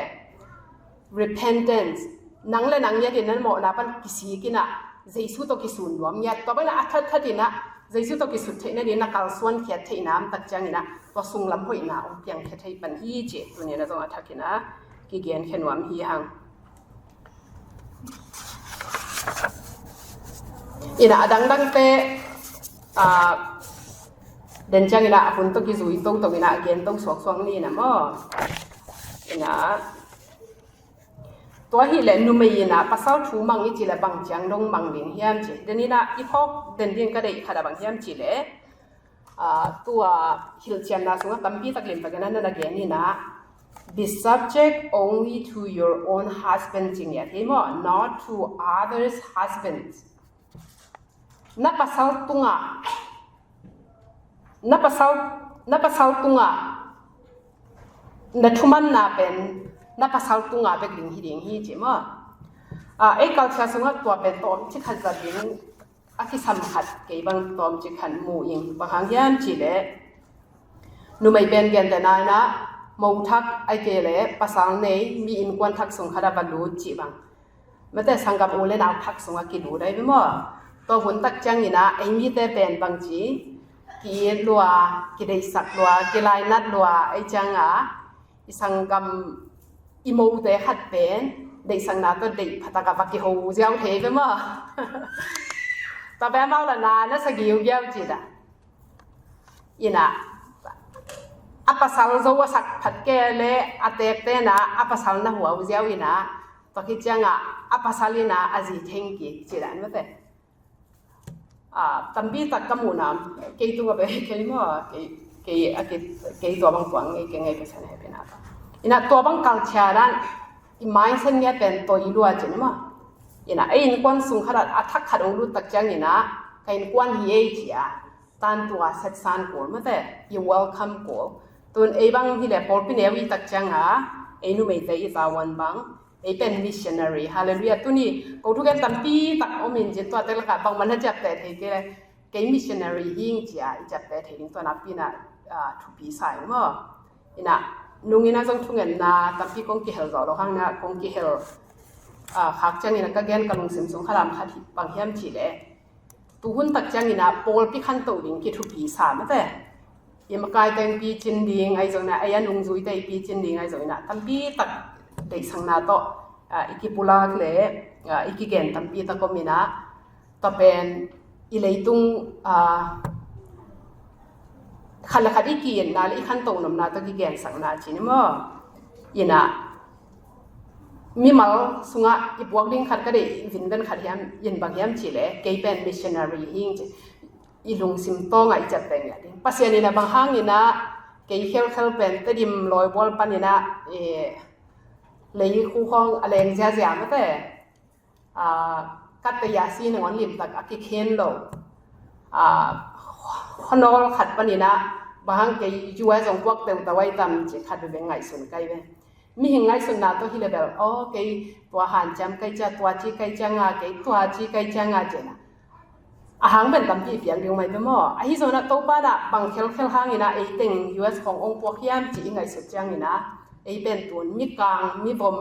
repentance, nang le nang ngiat in a mawhna pan kisik in a, Jesu tawh kisun nuam ngiat, tua pan a thatthat in a, Jesu tawh kisut theihna ding na kalsuan khiat theihna om tak ciangin a, tua sunglam hoihna hong piangkhia thei pan hi ci, tuni in a zong a thakin a kigenkhia nuam hi hang. In a, a dangdangte, ah, den ciangin a, a hun tawh kizui toto in a, a gen to suaksuak ni in a maw. In a, tua hi leh numei in a pasal thu mang i cih leh bang ciang dong mang ding hiam ci. Den in a i phawk den ding ka deih khat a bang hiam ci leh, ah, tua hilhcianna sungah tampi tak limtakin a na na gen in a, be subject only to your own husband ci ngiat hi maw, not to others' husbands. Na pasal tungah, na pasal, na pasal tungah na thumanna pen na pasal tungah bek ding hi ding hi ci maw. Ah, ei culture sungah tua pen tawmcik khat zat ding a kisam khat kei bang tawmcik khat mu ing, bang hang hiam ci leh, numei pen gentehna in a, mo thak ai kei leh pasal nei mi innkuan thak sung khat a va lut ci bang. Mate, sanggam u le nau thak sungah kilut ai ve maw. Tua hun tak ciangin a, ei mite pen bang ci, ki-it lua, kideihsak lua, kilainat lua, ei ciang a, i sanggam i mote khat pen deihsakna tawh deih phatak a va kiho ziau thei ve maw. Tua pen amau la na na sa giugiau ci da. In a, a pasal zo a sak phat kei leh a tekte in a, a pasal na huau ziau in a, tua khit ciang a, a pasal in a, a zi theng kik ci dan mate. Ah, tampi tak ka muhna, kei tungah bek kei maw, kei, kei, a kei, kei tua bang tuang ngei, kei ngei Pasian hehpihna. In a, tua bang culture dan, i mindset ngiat pen toi lua ci ni maw. In a, ei innkuan sung khat a, a thak khat hong lut tak ciangin a, ka innkuan hi ei ci a, tantua setsan kul mate, i welcome kul. Tun ei bang hi leh pawlpi neu i tak ciang a, ei numeite i tawan bang, ei pen missionary. Halleluiah. Tuni ko thugen tampi tak om in cin, tuate lakah bangmah na ciapteh thei kei leh, kei missionary hi ing ci a i ciapteh thei ding tua nakpi in a, ah, thupi sa ing maw. In a, nung in a zong thungetna tampi kong kihel zawh lo hang in a, kong kihel, ah, khak ciangin a ka gen ka lungsim sung khalam khat hi, bang hiam ci leh, tuhun tak ciangin ah pawlpi khantoh ding kithupi sa mate. I makai teng picin ding ahi zongin ah, ei a nungzuite i picin ding ahi zongin ah, tampi tak deihsakna tawh, ah, i kipulak le, ah, i kigen tampi tak om in ah, tua pen i leitung, ah, khat le khat i ki-itna le i khantoh nopna tawh kigensakna ci ni maw. In ah mimal sungah i puak ding khat ka deih vinven khat hiam, in bang hiam cih leh kei pen missionary hi ing ci. I lungsim tawngah i ciapteh ngiat ding. Pasian in ah bang hangin ah kei khelkhel pen Tedim lawibual panin ah, eh, lei khu khawng a leng ziazia mate. Ah, katte yasi nangawn limtak a kikhen lo. Ah, khuanawl khat panin ah bang hang kei U S zong puak teutau ai tam ci khat bebek ngaihsun kai ve. Mihing ngaihsutna tawh hi le bel, aw, kei tua hanciam kai cia, tua ci kai cia nga, kei tua ci kai cia nga ci na. A hang pen tampi piang ding mai pe maw. Ahi zongin ah Topa in ah bang khelkhel hangin ah ei teng U S khawng ong puak hiam ci i ngaihsut ciangin ah, ei pen tun mikang, mivom,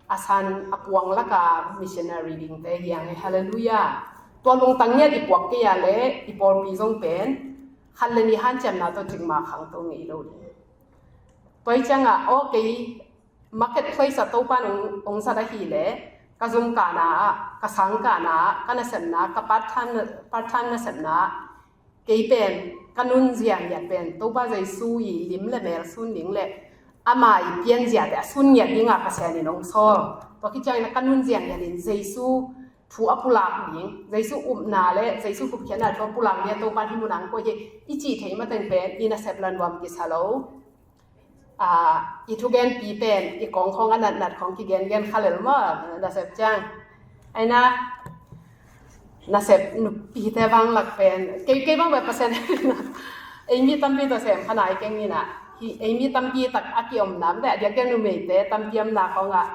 a san, a puang laka missionary dingte hi ing e. Halleluiah. Tua lungtang ngiat i puak kei a le i pawlpi zong pen khat le nih hanciamna tawh cikmah khangto ngei lo ding. Tua hi ciangah, aw, kei marketplace ah Topa in ong, ong zat ahih leh, ka zum kahna ah, ka sang kahna ah, ka nasepna, ka part time, part time nasepna ah, kei pen ka nunzia ngiat pen Topa Jesu i lim le mel sun ding le ama i pianziate a sun ngiat dingah Pasian in ong sawl. Tua khit ciangin ka nunzia ngiat in Jesu thu a pulak ding, Jesu upna le Jesu gupkhiatna thu a pulak ding a Topa in hih munah ong koih hi i cih theih mateng pen i nasep la nuam kisa lo. Ah, i thugenpi pen i kong khawng a natnat khawng kigengen kha lel maw, nasep ciang. Aina, nasep nupite bang lak pen kei, kei bang pen Pasian ei mi tampi tawh sem kha nai keng in ah, hi ei mi tampi tak a kiomna mate, a diakdiak numeite tampi omna khawngah,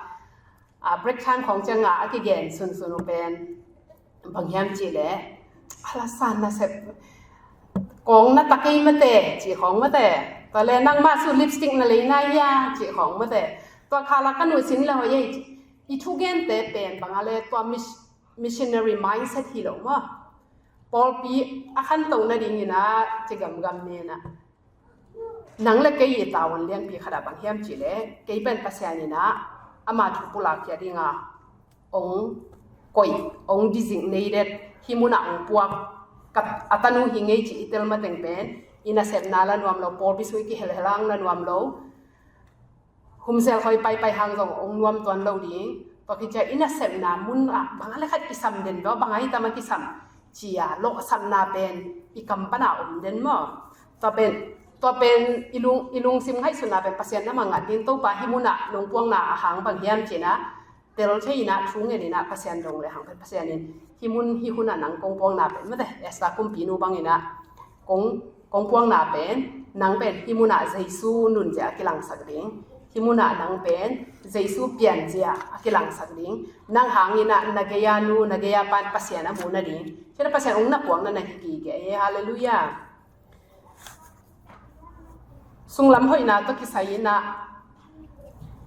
ah, break time khawng ciangah a kigen sunsun uh pen bang hiam cih leh, a la san nasep kong na ta kei mate, cih khawng mate. Tua le nangmah su lipstick na lei nai hia, cih khawng mate. Tua kha la ka nuh sin le hoih ei ci. I thugente pen bang a le tua mis-, missionary mindset hi lo maw. Pawlpi a khantoh nadingin ah ci gamgam ni in ah. Nang le kei i tavuan lianpi khat ah bang hiam cih leh, kei pen Pasian in ah ama thu pulak khia dinga ong koih, ong designated, hih munah ong puak, ka, a tanu hi ngei cih i tel mateng pen i nasepna la nuam lo, pawlpi sung i kihelhel hang la nuam lo. Humsel hoi paipai hang zong ong nuam tuan lo ding. Tua khit ciang i nasepna mun ah bang a le khat kisam den lo, bang a hi tam a kisam ci a lawhsapna pen i kam pan a om den maw. Tua pen, tua pen i lung, i lungsim ngaihsutna pen Pasian na mangat ding, Topa hih munah nong puakna a hang bang hiam ci in ah tel thei in ah, thu ngen in ah, Pasian dong le hang pen Pasian in hih mun hih hun ah nang kong puakna pen mate, Esther kumpinu bangin ah kong, kong puakna pen nang pen hih munah Jesu nunzia a kilangsak ding, hih munah nang pen Jesu pianzia a kilangsak ding, nang hangin ah na gei-a nu, na gei-a pa in Pasian a mu nading. Ci in ah Pasian ong na puakna na hi gige. Halleluiah. Sunglam hoihna tawh kisai in ah,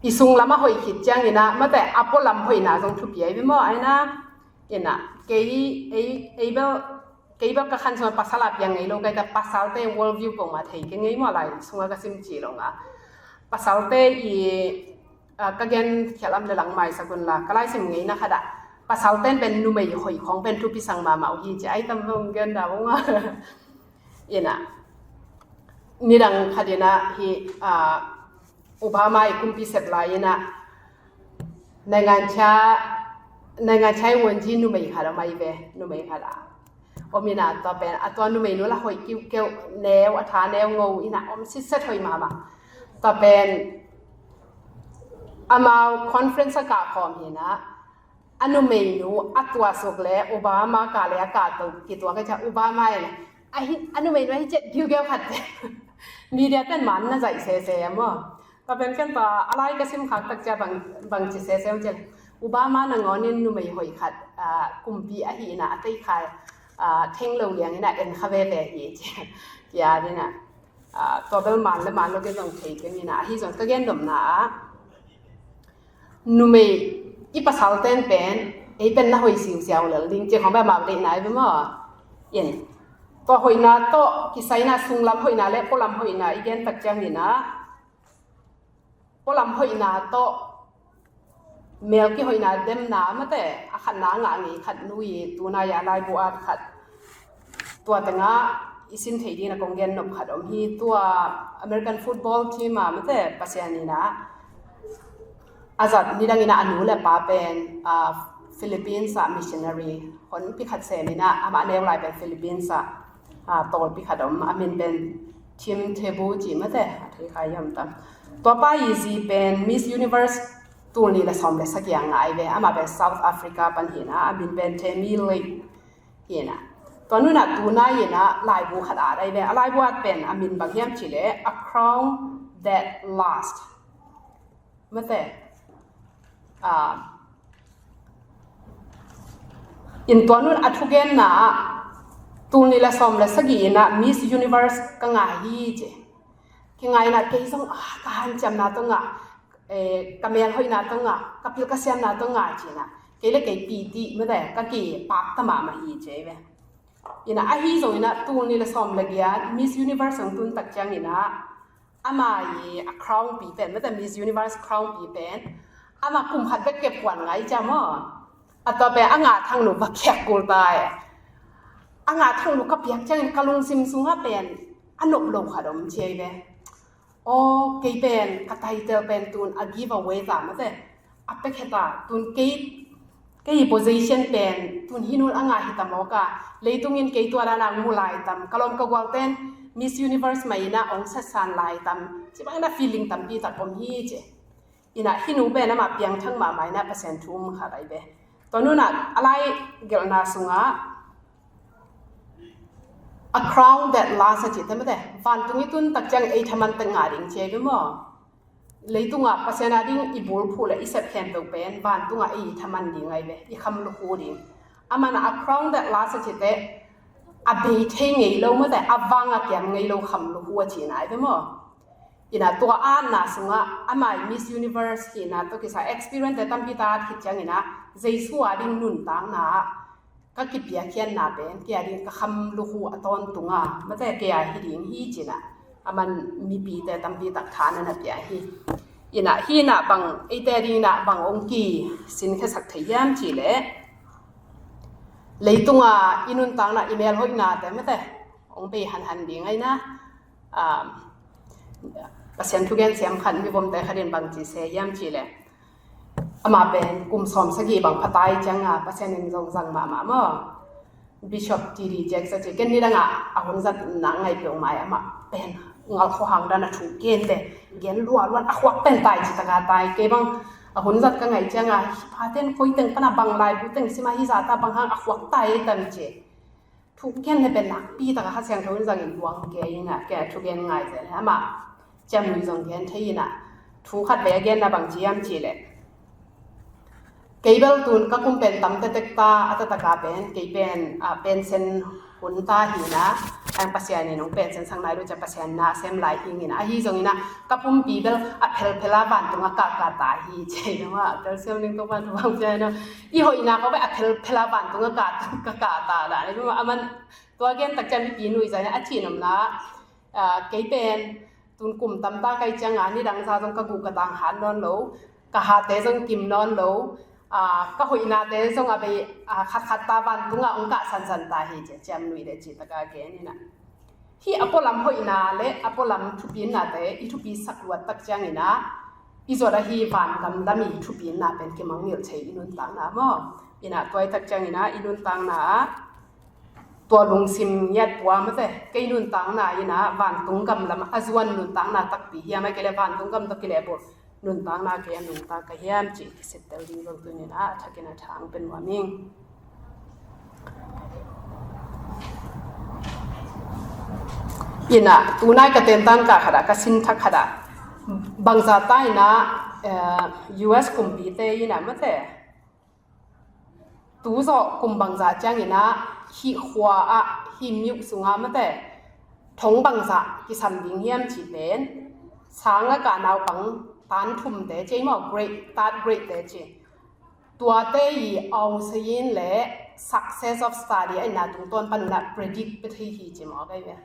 i sunglam a hoih khit ciangin ah, mate, a pualam hoihna zong thupi ahi ve maw, aina. In ah, kei, ei, ei bel, kei bel ka khan sungah pasal a piang ngei lo, kei ta pasalte world view pongmah thei kei ngei maw, lai sungah ka sim ci lo nga. Pasalte i, ah, ka gen khial am le lang maisak un la, ka laisim ngeina khat ah, pasalte pen numei hoih khawng pen thupi sang mahmah uh hi ci, ai tam bang gen da ung a. In ah, nidang khat in ah hih, ah, Obama i kumpi sep lai in ah, naingancha, naingancha i wonji numei khat a mai ve, numei khat a om in ah, tua pen, a tua numeinu la hoih kiukiu, neu, a tha neu ngo in ah, om sitset hoih mahmah. Tua pen, amau conference a kah khawm hi in ah, a numeinu a tuah suk le Obama kah le a kah to kituak a ciah Obama in a hi, a numeinu a hi ciat giugeu khat te. Media ten man na zaih sese a maw. Tua pen ken tua a lai ka sim khak tak ciah bang, bang ci sese uh ciah, Obama nangawnin numei hoih khat, ah, kumpi ahi in ah a teikhai, ah, theng lo liang in ah en kha veve hi ciah. Kia ding ah. Ah, tua bel man le man lo kei zong thei kei ni in ah, ahi zong ka gen nopna ah, numei i pasal ten pen ei pen na hoih siusiau lel ding ci khawng bel amau deihna hi ve maw. In, tua hoihna tawh kisaina, sunglam hoihna le pualam hoihna i gen tak ciangin ah, pualam hoihna tawh mel kihoihna demna mate, a khatna a ngah ngei khat nui, tunai a laibu at khat tua tengah i sin thei dingin a kong gen nop khat om hi. Tua American football team a mate, Pasian in ah a zat nidangin ah a nu le pa pen, ah, Philippines ah missionary honpi khat semin ah, amah neu lai pen Philippines ah, ah, tawlpi khat om, a min pen Tim Tebow ci mate, a thei kha hiam tam. Tua pa i zi pen Miss Universe tul nih le sawm le sagih a ngah ai ve. Amah pen South Africa pan hi in ah, a min pen Tammy Lake hi in ah. Tua nu in ah tunai in ah laibu khat at ai ve. A laibu at pen a min bang hiam cih leh A Crown That Lasts mate. Ah, in tua nu in a thugenna ah, tul nih le sawm le sagih in ah Miss Universe ka ngah hi ci. Kingaihna, kei zong, ah, ka hanciamna tawh ngah, eh, ka melhoihna tawh ngah, ka pil ka siamna tawh ngah ci in ah, kei le kei piti mate, ka kipakta mahmah hi ci ai ve. In ah, ahi zongin ah tul nih le sawm le giat Miss Universe hong tun tak ciangin ah, ama i a crown pi pen mate, Miss Universe crown pi pen ama kum khat bek kep kuan ngai cia maw. A tua pen a ngah thang nu va khiak kul ta e. A ngah thang nu ka piak ciangin ka lungsim sungah pen a nop lo khat om ci ai ve. Aw, kei pen ka title pen tun a give away ta mate, a pia khia ta, tun kei, kei position pen tun hih nun a ngah hi ta mawk a, leitungin kei tua dan a mu lai tam, ka lawm ka gualten Miss Universe mah in ah hong setsan lai tam, ci bangin ah feeling tampi tak om hi ci. In ah hih nu pen amah piangthak mahmah in ah Pasian thu um khat ai ve. Tua nu in ah a lai gelhna sungah A Crown That Lasts a cihte mate, vantung i tun tak ciang ei thaman teng ngah ding ci ai ve maw. Leitungah Pasian a ding i bulphuh le i sep khempeuh pen vantungah ei thaman ding ai ve, i kham lukhu ding. Aman A Crown That Lasts a cihte a bei thei ngei lo mate, a vang a kiam ngei lo kham lukhu a cihna ai ve maw. In ah tua atna sungah amah i Miss Universe hihna tawh kisai experience te tampi tak at khit ciangin ah Jesu a ding nuntakna ah ka kipiakkhiatna pen kei a ding ka kham lukhu a tawntunga mate, kei a hi ding hi ci in ah aman mipite tampi tak tha na na pia hi. In ah hih in ah bang eite a ding in ah bang hong kisin khiasak thei hiam cih leh, leitunga i nuntakna i melhoihnate mate hong bei hanhan ding ai na. Ah, Pasian thugen siam khat, mivomte khat in bang ci se hiam cih leh, amah pen kum sawm sagih bang pha ta i cianga Pasian in zong zang mahmah maw. Bishop T D Jakes a ci, ken nidangah a hun zat nak ngaih peuhmah, amah pen ngal khuahang dan a thu gente gen lualuat, a khuak pen tai ci taka tai. Kei bang a hun zat ka ngaih cianga hi phaten koi teng pana bang laibu teng sima hi zata bang hang a khuak tai tam ci. Thugen he pen nakpi taka Kha Siangtho in zangin luang kei in ah, kei a thugen ngai zel he. Amah ciamnui zong gen thei in ah, thu khat vei a genna bang ci hiam cih leh, kei bel tun ka kum pen tam tektek ta, a taktak a pen kei pen, ah, pension hun ta hi in ah, ang Pasian in hong pension sang nai lo cia Pasian na sem lai hi in ah, ahi zongin ah ka pumpi bel a phelphel a vantung a kahkah ta hi ci in ah, a telsiam ding tua vantung bang cia in ah, i hoihna khawng bek a phelphel a vantung a kah, ka kah ta dan. Aman tua gen tak ciang mipi nuihzat in a cih nopna, ah, kei pen tun kum tam ta ka hih cianga nidang za zong ka guh ka dang hat nawn lo, ka hate zong kim nawn lo, ah, ka hoihnate zong a bei, ah, khatkhat ta vantungah hong kah sansan ta hi ci a ciamnuih le cih taka gen in ah. Hih a pualam hoihna le a pualam thupinnate i thupisak luat tak ciangin ah, i zuat ahi vangam lam i thupinna pen kimangngilh thei i nuntakna maw. In ah tua i tak ciangin ah i nuntakna ah tua lungsim ngiat pua mate, kei nuntakna in ah vantung gam lam a zuan nuntakna takpi hiam, a kei le vantung gam tawh kilehbulh nuntakna kei a nungta ka hiam cih kisittel ding zong tuni in ah a thakin a thang pe nuam ing. In ah tunai ka tentan kah khat ah, ka sin thak khat ah, bangzah ta in ah, eh, U S kumpite in ah mate, tu zawh kum bangzah ciangin ah hih khua ah, hih myo sungah mate, thong bangzah kisam ding hiam cih pen, sang a kah naupang tan thumte ci maw, grade, third grade te ci, tuate i Aung San le success of study a inna tungtawn panun ah predict pia thei hi ci mawk ahi ve.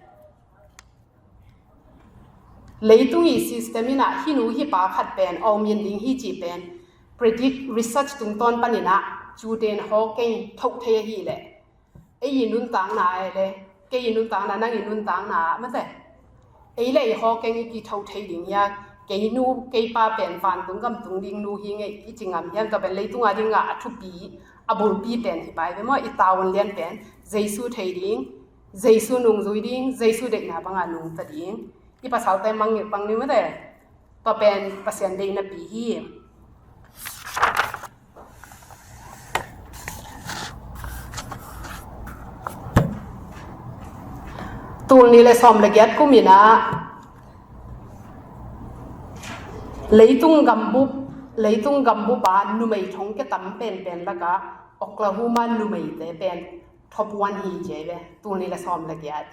Leitung i system in ah hih nu hih pa khat pen a om in ding hi ci pen predict research tungtawn panin ah cute in hawk kei thoh thei ahih leh, ei i nuntakna ah le, kei i nuntakna, nang i nuntakna ah mate, ei le ei hawk kei i kithoh thei ding hia? Kei nu kei pa pen vantung gam tung ding nu hi ngei i ci ngam hiam? Tua pen leitung a ding ah a thupi, a bulpi pen hi pai ve maw. I tavuan lian pen Jesu thei ding, Jesu nungzui ding, Jesu deihna banga nungta ding. I pasalte mangngilh pang ni mate. Tua pen Pasian deihna pi hi. Tul nih le sawm le giat kum in ah leitung gambup, leitung gambup a numei thong kia tam penpen lakah Oklahoma numeite pen top one hi ci ahi ve. Tul nih le sawm le giat.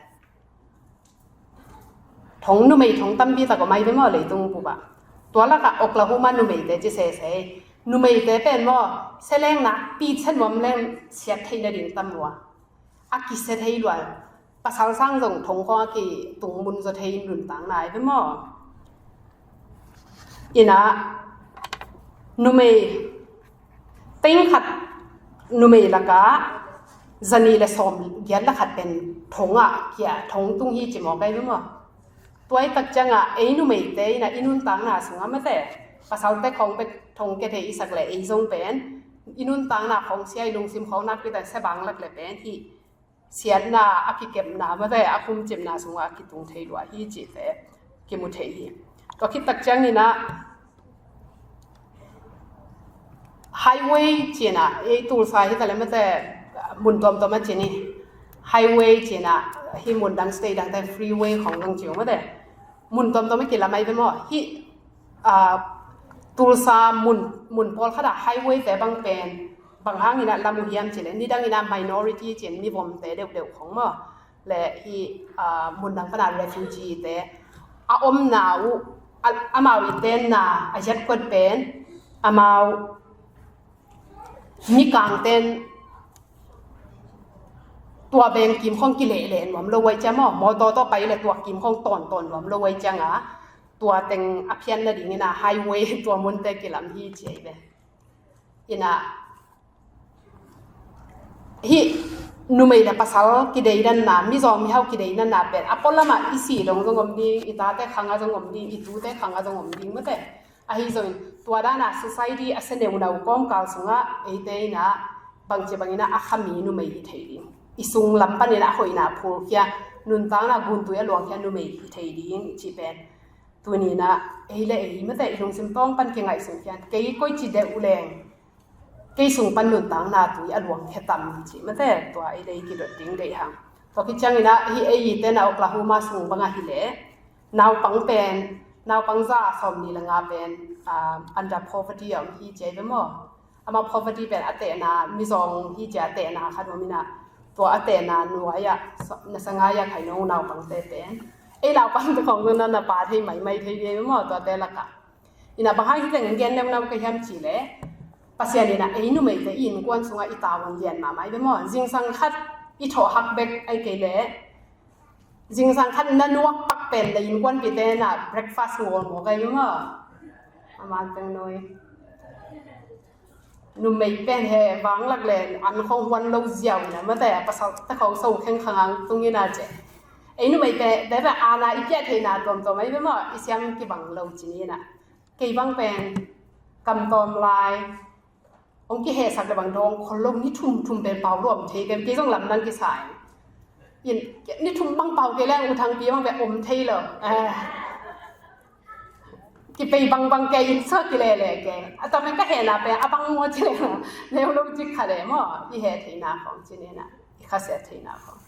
Thong numei thong tampi tak om ahi ve maw leitung bup ah. Tua lakah Oklahoma numeite ci sese. Numeite pen maw, sia leng nakpi sia nuam leng siat theih nading tam lua, a kisia thei lua. Pasal sang zong thong khawng a kitung mun zaw thei nuntakna ahi ve maw. In ah numei teng khat, numei lakah zanih le sawm giat le khat pen thong ah kia thong tung hi ci mawk ahi ve maw. Tua i tak ciangah ei numeite in ah i nuntakna sungah mate, pasalte khawng bek thong kia thei i sak le ei zong pen i nuntakna khawng sia, i lungsim khawng nakpi tak sia bang lak le pen hih siatna, a kikepna mate, a khumcipna sungah a kitung thei lua hi cihte kimu thei hi. Tua khit tak ciangin ah highway ci-in ah, ei Tulsa hi ta le mate, mun tuamtuam a ci ni. Highway ci-in ah hih mun dang state dangte freeway khawng dang ci uh mate. Mun tuamtuam a kilam ahi ve maw. Hih, ah, Tulsa mun, mun pawlkhat ah highway te bang pen bang hangin ah lam uh hiam cih leh, nidangin ah minority ci-in mivomte deuhdeuh khawng maw, le hih, ah, mun dang pan a refugee te a omna uh, a, amau i tenna a ziat kuat pen amau mikangten tua beng kim khawng kilehleh nuam lo uh ahi ciang maw, mawtaw tawh pai le tua kim khawng tawntawn nuam lo uh ahi ciangah tua teng a phiat nadingin ah highway tua munte kilam hi ci ahi ve. In ah hih numei le pasal kideidanna, mizawng mihau kideidanna pen a pualamah i sih dong zong om ding, i tate khangah zong om ding, i tute khangah zong om ding mate. Ahi zongin tua danah society a sia neunau kawmkal sungah eite in ah bangci bangin ah a khami numei hi thei ding, i sung lam panin ah a hoihna phulkhia, nuntakna guntui a luangkhia numei hi thei ding cih pen tuni in ah ei le ei mate i lungsim tawng pan kingaihsun khian, kei koici deuh leng kei sung pan nuntakna tui a luangkhia tam cih mate, tua ei le ei kidot ding deih hang. Tua khit ciangin ah hih ei i tenna Oklahoma sung bangah hi leh naupang pen, naupang za sawmnih le nga pen, ah, under poverty a om hi ci ahi ve maw. Amah poverty pen a tehna, mizawng hi ci a tehna khat om in ah, tua a tehna nuai-ah, sa-, nasa ngai-ah khai nong naupangte pen ei naupangte khawng zong na, na pha thei maimai thei hi ve maw, tuate lakah. In ah bang hang hih teng gen neunau ka hiam cih leh, Pasian in ah ei numeite i innkuan sungah i tavuan lian mahmah ahi ve maw. Zingsang khat i thawh hak bek ahi kei leh, zingsang khat na nuak pak pen na innkuanpihte na breakfast ngawlngawk ahi ve maw. A man teng noi. Numei pen he vanglak le an khawng huan lo ziau in ah mate, pasalte khawng so khengkhang ang tung in ah ci. Ei numeite, te pen ana i piah theihna tuamtuam ahi ve maw, i siam kibang lo ci ni in ah. Kei bang pen kam tawm lai hong kihehsak le bang dawng khol lo, ni thum thum pen pau lo om thei pen, kei zong lamdang kisa in. In, ni thum bang pau kei leng U Thangpi bang pen om thei lo. Eh. Kipei bangbang kei in sa kilele kei. A tua pen ka hehna pen a bang maw ci leng neu lo cik kha le maw. I heh theihna khawng ci ni in ah, i khasiat theihna khawng.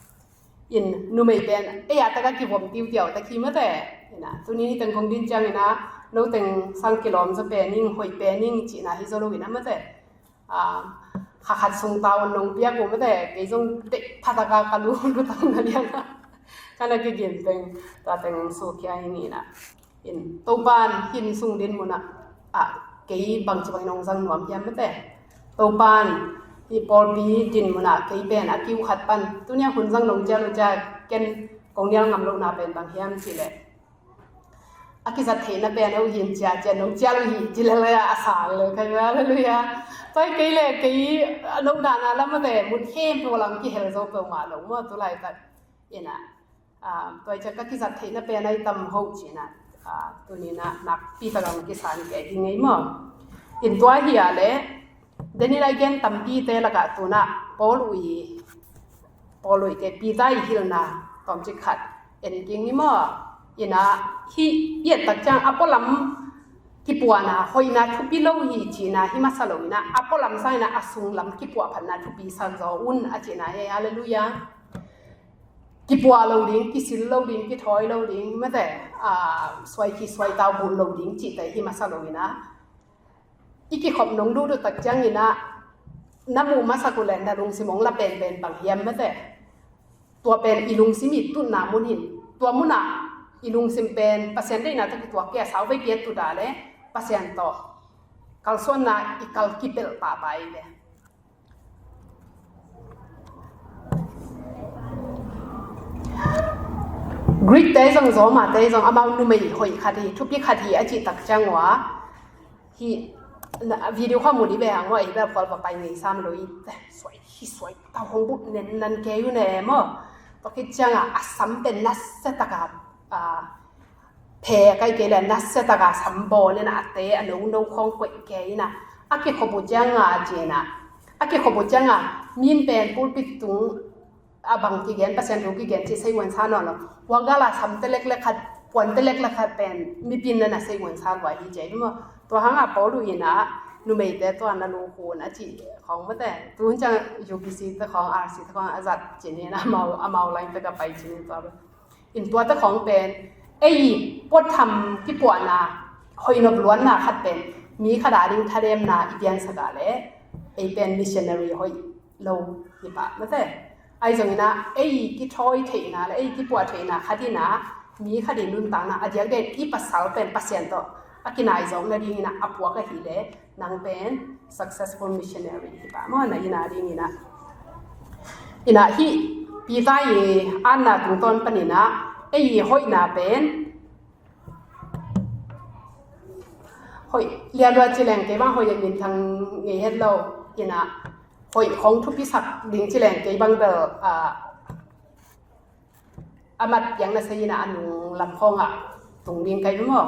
In numei pen ei a taka kivom tiutiau ta khi mate. In ah tuni ni teng kong din ciangin ah, no teng sang kilawm zaw pen ing, hoih pen ing cihna hi zaw lo in ah mate. Ah, kha khat sung tavuan nong piak uh mate, kei zong deih phataka ka lu lutang na liang a ka na kigin teng, tua teng sukhia hi ni in ah. In Topan hih sung din munah, ah, kei bangci bangin hong zang nuam hiam mate. Topan Ih pawlpi din munah kei pen a kiu khat pan tuni a hun zang nong cial uh ciah ken kong nial ngam lohna pen bang hiam cih leh a kizat theihna pen a uh hin ciah ciah nong cial uh hi ci lele a sang le kai. Halleluiah. Pai kei le kei a nong dahna lam a ve mun khempeuh lam kihel zo peuhmah lo maw tu laitak inah. Tua i ciah ka kizat theihna pen a i tam hoh cinah tuninah nakpi takang kisan kei hi ngei maw? In tua hi a le deninah i gen tampite lakah tunah Paul uh i Paul uh i kei Peter i hilhna tawmcik khat en kei ni maw? Inah hih i et tak ciang a pualam kipuahna hoihna thupi lo hi cihna hi masa lo inah a pualam sanginah a sunglam kipuah phatna thupi sa zaw un a cihna hi. Halleluiah. Kipuah lo ding, kisil lo ding, kithawi lo ding mate, suai khi suai tau buh lo ding cihte hi masa lo inah i kikhop nong duhduh tak cianginah na muh masak uh le na lungsim hong la penpen bang hiam mate? Tua pen i lungsim i tutna mun hin tua munah i lungsim pen Pasian deihna tawh kituak kei a sau vei piat tuta le Pasian tawh kalsuanna i kal kipelh pahpah i ve. Greek te zong Roma te zong amau numei hoih khat hi thupi khat hi a cih tak ciang uh a hi video kha mu dih ve hang uh a hi bel khual va pai ngei sam lo i te suai hi suai tau hong buh nen nan kei uh ne maw? Tua khit ciangah a sam pen nasia taka phe kai kei le nasia taka sam bawl inah a te a no no khawng koih kei inah a kikhop uh cianga cinah a kikhop uh cianga min pen pulpit tung a bang kigen Pasian thu kigen cih seiguan sa nawn lo. Huagala sam telek le khat puan telek le khat pen mipin nana seiguan sa guai hi cia hi maw? Tua hanga Paul uh inah numeite tua na lungkhun a cih khawng mate tuhun ciang U P C te khawng R C te khawng a zat cinin amau amau lain te ka pai cinin tua in tuate khawng pen ei puatham kipuahna hoihnop luanna khat pen mi khat a ding thademna i piansak a le ei pen missionary hoih lo hi pah mate. Ahi zonginah ei kithawi theihna le ei kipuah theihna khat inah mi khat i nuntakna a diakdiak i pasal pen Pasian tawh a kinai zawk nadinginah a puak ahileh nang pen successful missionary hi pah maw na ina dinginah. Inah hih Peter i anna tungtawn paninah ei i hoihna pen hoih lialua cileng kei bang hoih a minthang ngei het lo inah hoih khong thupisak ding cileng kei bang bel a mat piang na sei inah a nung lam khawngah tung ding kai maw?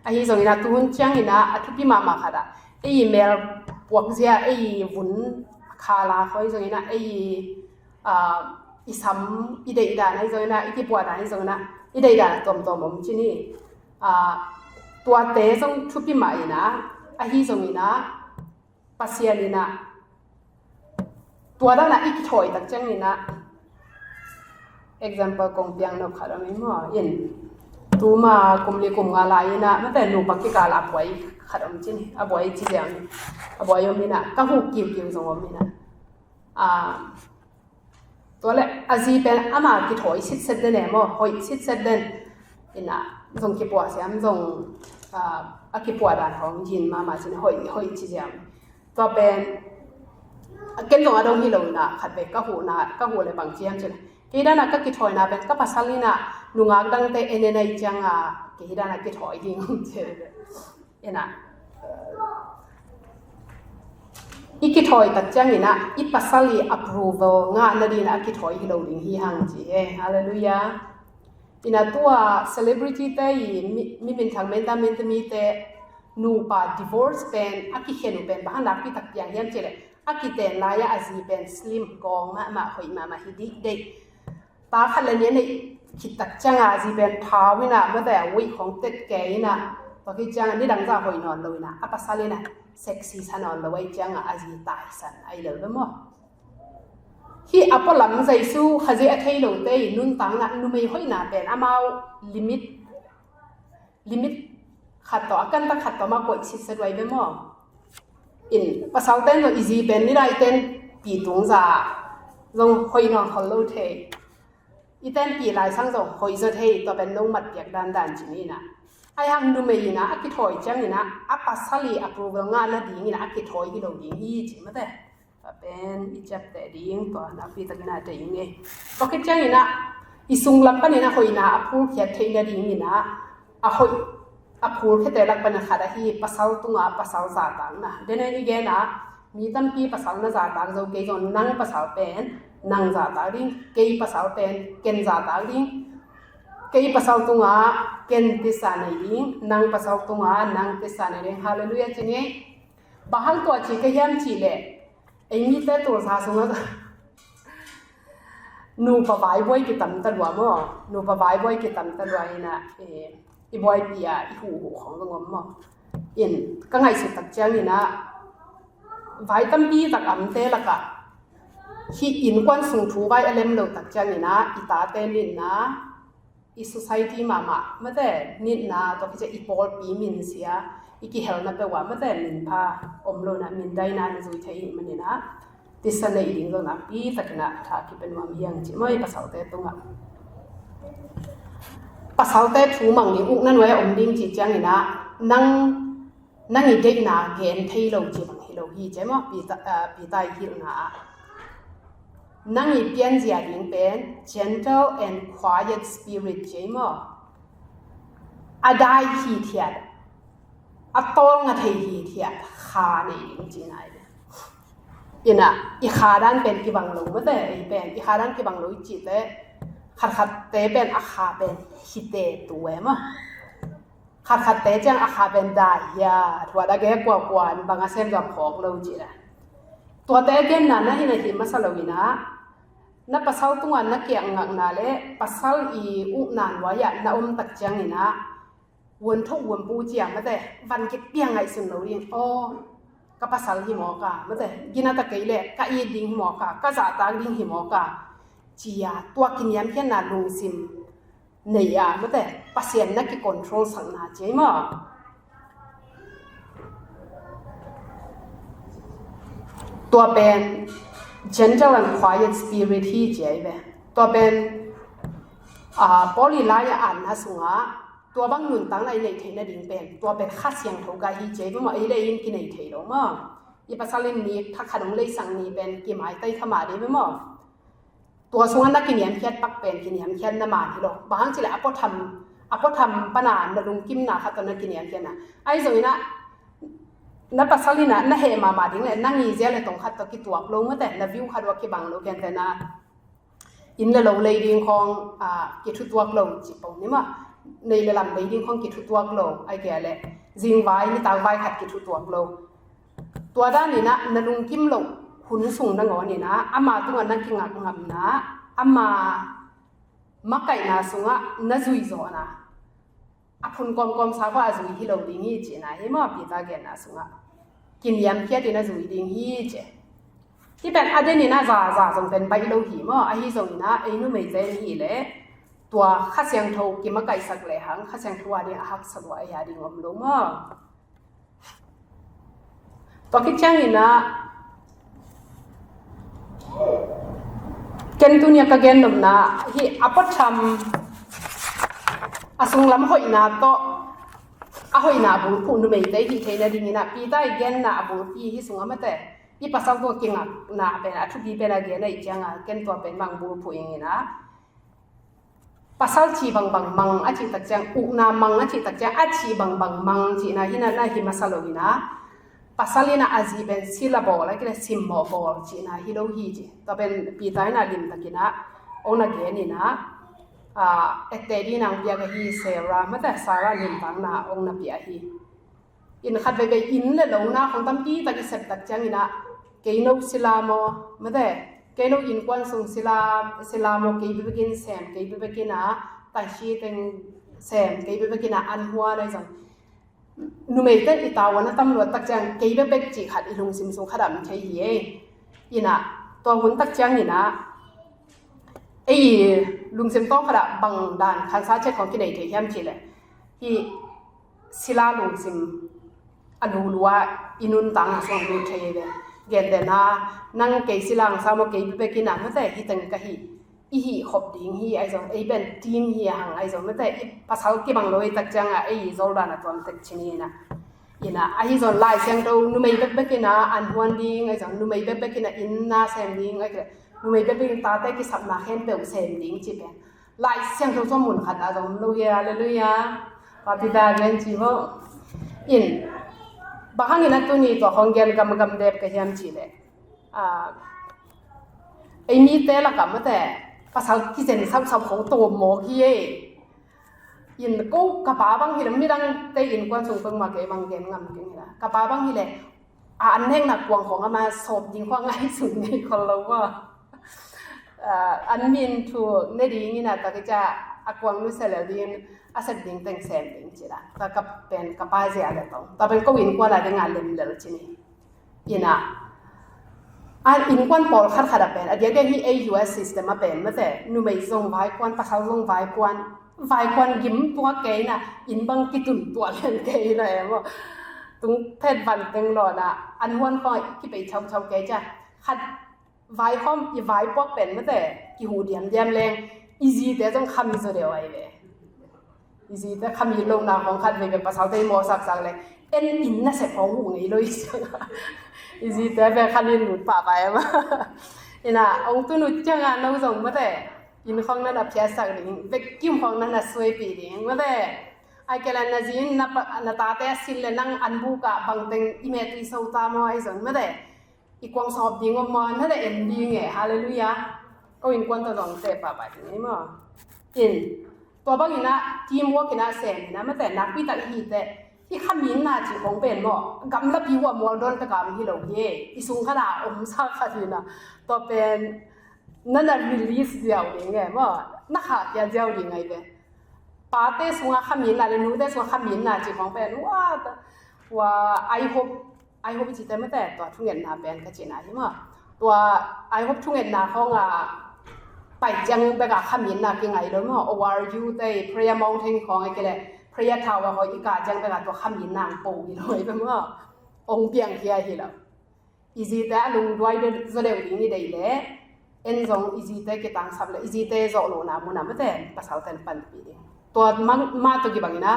Ahi zonginah tuhun cianginah a thupi mahmah khatah ei mel puakzia ei vun khala khawi zonginah ei i sam i deihdan ahi zonginah i kipuahdan ahi zonginah i deihdan a tuamtuam om cini. Tuate zong thupi mah inah ahi zonginah Pasian inah tua danah i kithawi tak cianginah example kong piang nop khat om i maw in tuma kum li kum nga lai inah mate nupa kikal a buai khat om cini a buai ci ziam a buai om inah ka huh kiukiu zong om inah tua le a zi pen ama kithawi sitset den e maw hoih sitset den inah zong kipuah siam zong a kipuah dan hong yin mama cin hoih hoih ci ziam. Tua pen ken zong a dong hi lo inah khat ve ka huhna ka huh le bang ciam cin kei dana ka kithawina pen ka pasal inah nungak dangte en en ahi cianga kei dana kithawi ding ci inah i kithawi tak cianginah i pasal i approval ngah nadinah a kithawi hi lo ding hi hang ci e. Halleluiah. Inah tua celebrity te i mi minthang menta menta mite nupa divorce pen a kikhen uh pen bang hang nakpi tak piang hiam cileh a kiten lai-ah a zi pen slim kawng mahmah hoih mahmah hi dih deih. Ta khat le nih a neih khit tak cianga a zi pen thau inah mate a weih khong tet ke inah tua khit cianga nidang zah hoih nawn lo inah a pasal inah sexy sa nawn lo ahi cianga a zi taisan ahi lel ve maw? Hih a pualam Jesu Khazih a thei lote i nuntakna numei hoihna pen amau limit limit khat tawh a kantak khat tawh mah koih sitset uai ve maw? In pasalten zong i zi pen nidang i tenpih tungza zong hoih nawn khol lo thei i tenpih laisang zong hoih zaw thei tua pen nong mat piak dandan ci ni inah. Ahi hang numei inah a kithawi cianginah a pasal i approval ngah nadinginah a kithawi hi lo ding hi ci mate. Tua pen i ciapteh ding, tua nakpi takin a deih ing ei. Tua khit ciangin ah i sunglam panin a hoihna a phulkhiat theih nadingin ah a hoih a phulkhiate lak panin khat ahi pasal tungah pasal zahtakna. Denen i gen ah mi tampi pasal na zahtak zo kei zong nang pasal pen nang zahtak ding, kei pasal pen ken zahtak ding, kei pasal tungah ken tisa nei ding, nang pasal tungah nang tisa nei ding. Halleluiah ci ni. Bang hang tua ci ka hiam cih leh ei mite tulsa sungah nupa vaibuai kitam ta lua maw? Nupa vaibuai kitam ta lua in ah, eh, i buaipi a i huhhuh khong zong om maw? In ka ngaihsut tak ciangin ah vai tampi tak amte lakah hih innkuan sung thu vai a lem lo tak ciangin ah i tate nitna, i society mahmah mate nitna, tua khit ciang i pawlpi minsia, i kihelna peuh ah mate minpha om lo in ah mindaina na zui thei hi manin ah tisa nei ding zong nakpi takin ah tha kipia nuam hi ing ci maw? I pasalte tungah pasalte thu mang ding, ukna nuai a om ding cih ciangin ah nang nang i deihna gen thei lo ci bang hi lo hi ci maw? Peter, ah, Peter i hilhna ah nang i pianzia ding pen gentle and quiet spirit ci maw? A dai hithiat, a tawlnga thei hithiat kha nei ding ci nai ve. In ah i kha dan pen kibang lo mate, ei pen i kha dan kibang lo i cih teh khatkhatte pen a kha pen hite tu e maw? Khatkhatte ciang a kha pen dai hiat, huat a gei kuakua in bang a sem zong phawk lo ci le. Tuate a genna na hi na hi masa lo in ah na pasal tungah na kiangngakna le pasal i ukna nuai ah na om tak ciangin ah vuanthok vuanpu cia mate van kipiang ngaihsun lo ding. Aw, ka pasal hi mawk a mate, ginat a kei leh ka it ding hi mawk a, ka zahtak ding hi mawk a cia tua kiniamkhiatna lungsim nei a mate Pasian na kicontrol sakna ci ei maw? Tua pen gentle and quiet spirit hi ci ei ve. Tua pen, ah, Paul i lai a anna sungah tua bang nuntakna i neih theih nading pen tua pen Kha Siangtho gai hi ci ei ve maw? Ei le ei in kinei thei lo maw? I pasal in mi thakhat hong leisak ni pen kimaitai kha mah ding ve maw? Tua sungah na kiniamkhiat pak pen kiniamkhiatna man hi lo. Bang hang cih leh a puatham, a puatham pana na lungkimna khat tawh na kiniamkhiatna. Ahi zongin ah na pasal in ah na heh mahmah ding leh na ngizia le tong khat tawh kituak lo mate, na view khat uh a kibang lo, gentehna inn le lo lei ding khawng, ah, kithutuak lo cih pong ni maw? Nei le lam lei ding khawng kithutuak lo, ai kei leh zingvai nitak vai khat kithutuak lo. Tua danin ah na lungkim loh hun sung nangawnin ah ama tungah na kingak ngamna, ama makaihna sungah na zuizawhna, a phun kawmkawm sa khawng a zui hi lo ding hi cihna hi maw? Peter genna sungah kiniamkhiatin a zui ding hi ci. Hih pen a denin a zaza zong pen baih lo hi maw? Ahi zongin ah ei numeite in hi leh tua Kha Siangtho kimakaihsak lehang Kha Siangtho a ding a haksa lua ei a ding om lo maw? Tua khit ciangin ah ken tuni a ka gen nopna hih a puatham a sunglam hoihna tawh a hoihna bulphuh numeite hih theih nadingin ah Peter i genna a bulpi hih sungah mate i pasal tungah kingakna pen a thupi pen a gen ahih ciangin ken tua pen mang bulphuh ingin ah pasal cih bangbang mang a cih tak ciang, ukna mang a cih tak ciang, a cih bangbang mang cihna hi na, na hi masa lo hi na. Pasal in a zi pen sila bawl a kile simmawh bawl cihna hi lo hi ci. Tua pen Peter in a limtakin a ong na gen in a, a, ette ding nang piak ahi Sarah, mate Sarah nuntakna ong na pia hi. In khat veivei inn le lo na khong tampi tak i sep tak ciangin ah kei no sila maw, mate kei no innkuan sung sila, sila maw, kei bebekin sem, kei bebekin a taisi teng sem, kei bebekin a an hua nai zong. Numei ten i tavuan a tam luat tak ciang kei bebek cih khat i lungsim sung khat ah om thei hi ei. In ah tua hun tak ciangin ah ei lungsim tawng khat ah bang dan khansa chet khong kinei thei hiam cih leh hi sila lungsim a lulua i nuntakna sung a lut thei ve. Gentehna nang kei sila ang sa maw, kei bebek in a mate hi teng ka hi, i hih khop ding hi ai zong, ei ben team hi a hang ai zong mate i pasal kibang lo i tak ciang a ei zol dan a tuam tek chin hi na. Ina, ahi zong Lai Siangtho numei bekbek ina an huan ding, ahi zong numei bekbek ina inn na sem ding, ahi kei leh numei bekbek in tate kisapna khempeuh sem ding ci pen Lai Siangtho sung mun khat a zong om lo hi. Halleluiah. Papi da gen ci vo. In, bang hang ina tuni tua khong gen gamgam dep ka hiam ci leh, ah, ei mite lakah mate, pasal kizen sausau khong tawm mawk hi ei. In ko ka pa bang hi leh midangte innkuan sung peuhmah kei bang gen ngam keng hi la. Ka pa bang hi leh a an nekna kuang khong ama sawp ding khong ngaihsun ngei khol lo maw. Ah, an min thu ne ding ina tak i ciah a kuang nusia lel ding, a sep ding teng sem ding ci la. Tua ka pen ka pa zia le tong. Tua pen ko innkuan a ding a lemlel ci ni. Ina, a innkuan pawlkhat khat a pen a diakdiak hi ei U S system a pen mate, numei zong vaikuan, pasal zong vaikuan, vaikuan gim tuak kei ina, inn bang kitun tuak lian kei ina e maw. Tung phet van teng lawn a an huan khong kipei chauchau kei ciah, khat vai khawm i vaipuak pen mate, kihuh diamdiam leng i zite zong khami zaw deuh ahi ve. I zite khami lohna khong khat vei ve, pasalte i mawh saksak leh en inn nasep khong huh ngei lo i ciang a, i zite ve khan in lut pahpah e maw. Ina, ong tun uh ciang a no zong mate, inn khong na na phiatsak ding, vacuum khong na na suaipih ding mate. Ahi kei leh na zi in na pa, na tate a sin leh nang an buk ah bang teng i met i so ta maw, ahi zong mate, i kuang sawp ding om maw, na na en ding e. Halleluiah. Ko innkuan tawh zong teh pahpah ding e maw. In, tua bang ina teamwork ina sem ina mate, nakpi tak i hi teh, i khaminna cih khong pen maw, gamlapi uh a mual dawn pek a om hi lo hi. I sung khat a om sa khat hi ina, tua pen na na release ziau ding e maw, na khahkhia ziau ding ahi ve. Pate sungah khaminna le nute sungah khaminna cih khong pen, ua, ua, I hope, I hope i cite mate, tua thungetna pen ka cihna hi maw. Tua I hope thungetna khong a pai ciang bek a khaminna kingai lo maw. O R U te, Prayer Mountain khong, ahi kei leh Prayer Tower khong i kah ciang bek a tua khaminna ang po hi lo ahi ve maw. Ong piangkhia hi lo. I zite a lungduai zaw deuh ding i deih leh, en zong i zite kitangsap leh i zite zawh lohna mun ah mate, pasalte na panpih ding. Tua mah, mah tawh kibang ina,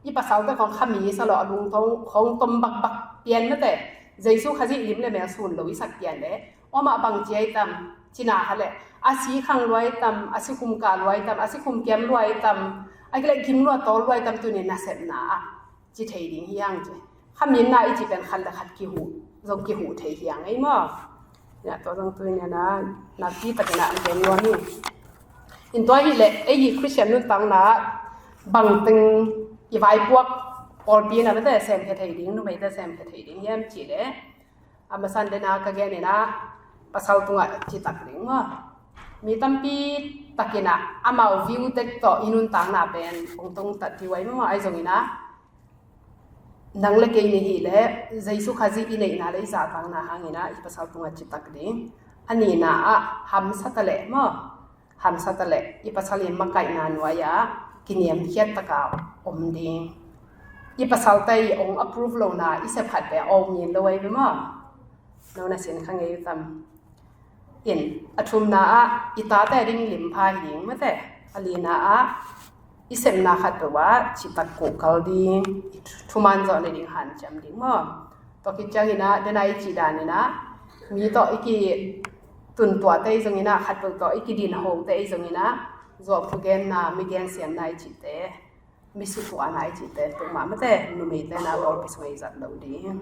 i pasalte khong khami sa lo, a lungtang khong tom bakbak pian mate, Jesu Khazih lim le mel sun lo i sak pian leh, om ah bang ci ai tam, cina kha leh, a si khang luai tam, a si khum kah luai tam, a si khum kiam luai tam, ahi kei leh gim lua tawl luai tam, tuni nasepna ah ci thei ding hi hang ci. Khaminna i ci pen khat le khat kihuh, zong kihuh thei hi hang ei maw. Ina, tua zong tuni ina, nakpi tak ina an gen nuam hi. In tua hi leh, ei hi Christian nuntakna bang teng i vaipuak pawlpi ina mate, semkhia thei ding, numeite semkhia thei ding hiam ci leh, a masa in dena ka gen ina, pasal tungah citak ding maw. Mi tampi tak ina amau view tek tawh i nuntakna pen ong tungtat ding uh ahi maw. Ahi zong ina, nang le kei ni hi leh, Jesu Khazih i neihna le i zahtakna hang ina, i pasal tungah citak ding. A nihna ah hamsa ta leh maw, hamsa ta leh i pasal in makaihna nuai ah kiniamkhiat tak a om ding. I pasalte i ong approve lohna i sep khat pen a om ngei lo ahi ve maw. No na sin kha ngei uh tam. In, a thumna ah i tate a ding limpha hi ding mate. A lina ah i sepna khat peuh ah citak kohkal ding, i thuman zawh nading hanciam ding maw. Tua khit ciang ina, dena i cih dan ina, mi tawh i kituntuahte i zong ina, khat peuh tawh i kidinhote i zong ina, zuahphu genna, mi gensiamna i cihte, mi sutuahna i cihte, tua mah mate, numeite na pawlpi sungah i zat lo ding.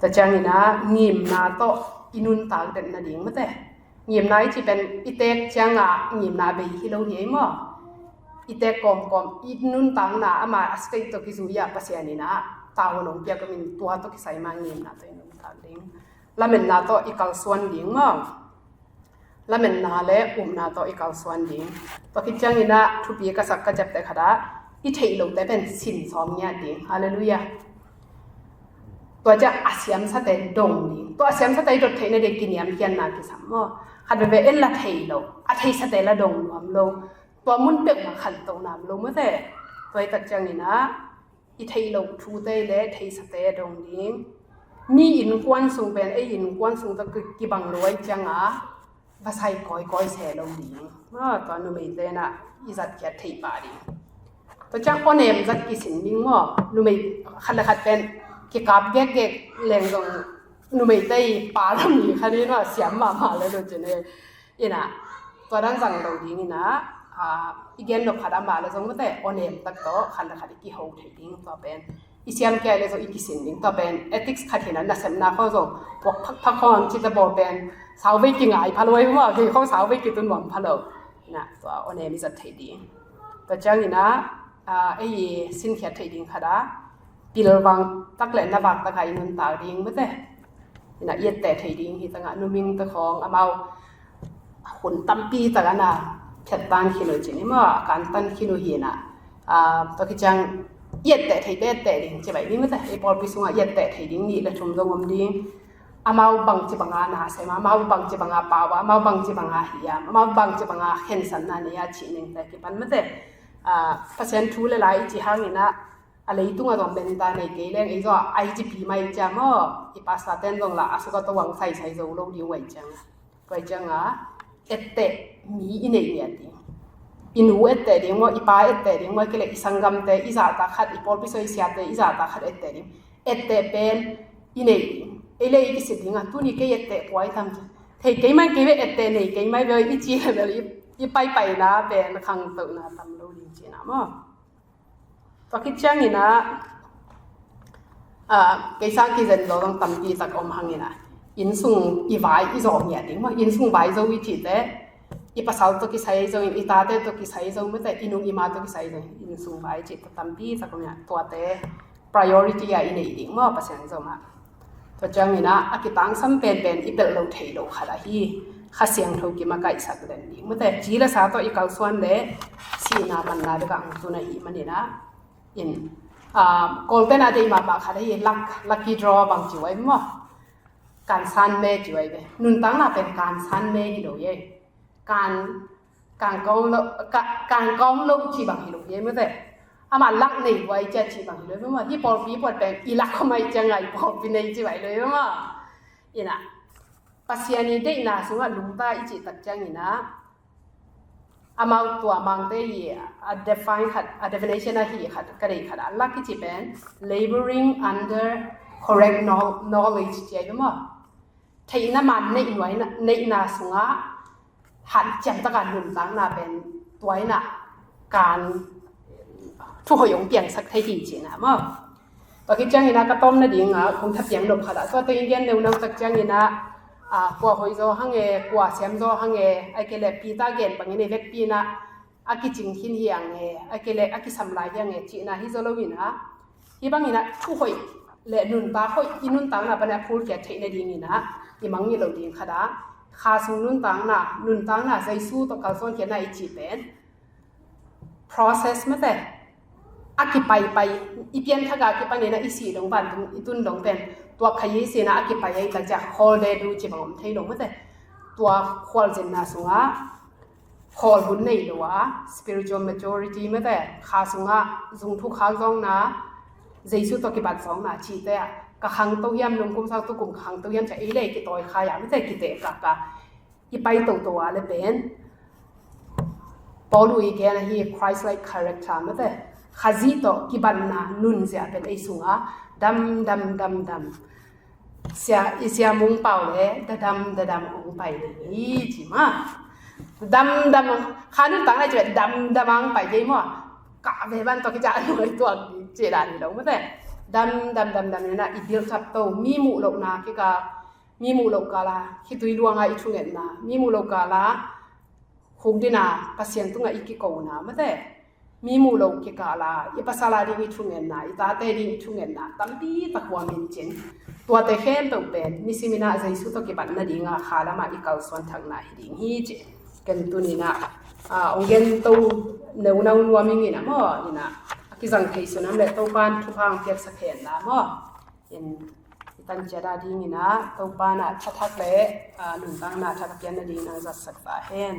Tua ciang ina, ngimna tawh i nuntak den nading mate. Ngimna i cih pen i teek ciang a ngimna bei hi lo hi ei maw. I teek kawmkawm, i nuntakna ama a state tawh kizui a Pasian ina tavuan ong piak om in, tua tawh kisai ma ngimna tawh i nuntak ding. Lametna tawh i kalsuan ding maw. Lametna le upna tawh i kalsuan ding. Tua khit ciang ina thupi ka sak ka ciapteh khat ah, i theih lote pen sin sawm ngiat ding. Halleluiah. Tua ciang a siamsate dong ding. Tua a siamsate i dot theihna ding kiniamkhiatna kisam maw. Khat veve en la thei lo, a theisate la dong nuam lo. Tua mun peuhmah khanto nuam lo mate. Tua i tak ciang ina, i theih loh thute le theisate dong ding. Mi innkuan sung pen ei innkuan sung tawh ki, kibang lo ahi ciang a, va sai kawikawi se lo ding. Maw, tua numeite na i zatkhiat theih pah ding. Tua ciang awnem zat kisin ding maw, numei khat le khat pen kikap gekgek leng zong numeite i pa lam i kha ding a siam mahmah le lo cin e. Ina, tua dan zang lo ding ina, a, i gen lo khat a mah le zong mate, awnem tak tawh khat le khat i kiho thei ding tua pen. I siam kia le zong i kisin ding tua pen. Ethics khat hina nasepna khawng zong puak phakphak khawng cita bawl pen. Sauvei kingai pha lo ei maw, kei khawng sauvei kitun nuam pha lo. Ina, tua awnem i zat thei ding. Tua ciang ina, a, ei sinkhiat thei ding khat a, pilvang tak le na vak tak a i nuntak ding mate. Ina, i etteh thei ding hi tangah numing te khawng amau hun tampi tak ana phiat tan khin uh cin i maw, a kan tan khin uh hi ina. A, tua khit ciang i etteh thei te etteh ding ci bai ding mate. I pawlpi sungah i etteh thei ding nih le thum zong om ding. Amau bangci banga na sem a, amau bangci banga pau a, amau bangci banga hiam, amau bangci banga khensatna nei a cih nengte kipan mate. A, Pasian thu le lai i ci hang ina, a leitung a zong benta nei kei leng, ei zong a I G P mai ciang maw, i pastor ten zong la a suk a to wang saisai zo lo ding wai ciang. Wai ciang a, etteh mi i nei ngiat ding. I nu etteh ding maw, i pa etteh ding maw, kei le i sanggamte, i zahtak khat, i pawlpi soi siate, i zahtak khat etteh ding. Etteh pen i nei ding. Ei le i kisit ding a, tuni kei etteh puai tam ci. Thei kei mai kei ve etteh nei kei mai ve i ci le bel i, i paipaina pen khangtohna tam lo ding cina maw. Tua khit ciangin ah, ah, kei sang kizen lo zong tampi tak om hangin ah, inn sung i vai i zawh ngiat ding maw, inn sung vai zo i cihte, i pasal tawh kisai zongin, i tate tawh kisai zong mate, i nung i ma tawh kisai zongin, inn sung vai cihte tampi tak om in ah, tuate priority ah i neih ding maw, Pasian zomah. Tua ciangin ah, a kitangsam penpen i pelh lo thei lo khat ahi Kha Siangtho kim a kaihsak den ding mate. Ci le sa tawh i kalsuan le sihna manna dek a hong tun ahih manin ah, in, ah, Kawlten ah deih mahmah khat ahi luck, lucky draw bang ci uh ahi maw. Kansan me ci uh ahi ve. Nuntakna pen kansan me hi lo hi. Kan, kan kawm lo, ka, kan kawm lo ci bang hi lo hi mate. Amah lak nei buai cia ci bang hi lo hi maw. Hih pawlpi puat pen i lak khawm ahi ciang a i pawlpi nei ci bang hi lo hi maw. Ina, Pasian i deihna sungah lungta i cih tak ciangin ah, amau tua Mangte i a define khat, a definition ahi khat, ka deih khat ah, luck i cih pen laboring under correct know-, knowledge ci ahi maw. Theihna man neih nuaina, neihna sungah hanciam taka nuntakna pen tua in ah kan thuhoih hong piangsak thei hi cihna maw. Tua khit ciangin ah ka tawm nading ah kong thapiang nop khat ah, tua teng i gen neunau tak ciangin ah, ah, kua hoih zaw hang e, kua siam zaw hang e, ahih kei leh Peter gen bangin i vekpi in ah, a kicing khin hi ang e, ahih kei leh a kisam lai hi ang e cihna hi zaw lo in ah, hih bangin ah thuhoih le nuntak hoih i nuntakna pan a phulkhiat theih nadingin ah i mangngilh loh ding khat ah, Kha sung nuntakna, nuntakna Jesu tawh kalsuankhiatna i cih pen process mate. A kipaipai, i pianthak a kipanin ah i sih dong, vantung i tun dong pen tua kha i sin ah a kipai ahi tak ciang khawl de du ci bang om thei lo mate. Tua khualzinna sungah khawl hun nei lo a, spiritual maturity mate, Kha sungah zung thuk khak zawngna, Jesu tawh kibat zawngna cihte ah, ka khangto hiam, nungkum sang tukum ka khangto hiam ci a, ei le kitawi khai a mate, kiteh kaka i pai toto a le pen Paul i gen ahi Christ-like character mate, Khazih tawh kibatna nunzia pen ei sungah dam, dam, dam, dam. Sia, i Sia Mung Pau le dadam, dadam hong pai ding hi ci maw. Dam, dam, Kha nuntakna ci pen dam, dam hong pai ding maw. Kah ve ban tawh kici a nuai tuak ding ci dan hi lo mate. Dam, dam, dam, dam in ah i build up to, mi muh lohna kikal, mi muh loh kal a khitui luang a i thungetna, mi muh loh kal a khukdin a Pasian tungah i kikona mate. Mi muh loh kikal a i pasal a ding i thungetna, i tate ding i thungetna tampi tak huam hi cin. Tuate khempeuh pen nisimin ah Jesu tawh kibat nading a kha lam ah i kalsuan thakna hi ding hi ci. Ken tuni in ah, ah, hong gento neunau nuam ing in ah maw, in ah a kizang thei sun a om leh Topa'n thupha hong piaksak hen la maw. In, i tan ciat a dingin ah Topa'n ah tha thak le, ah, nuntakna thak a pian nadingin hong zatsak ta hen.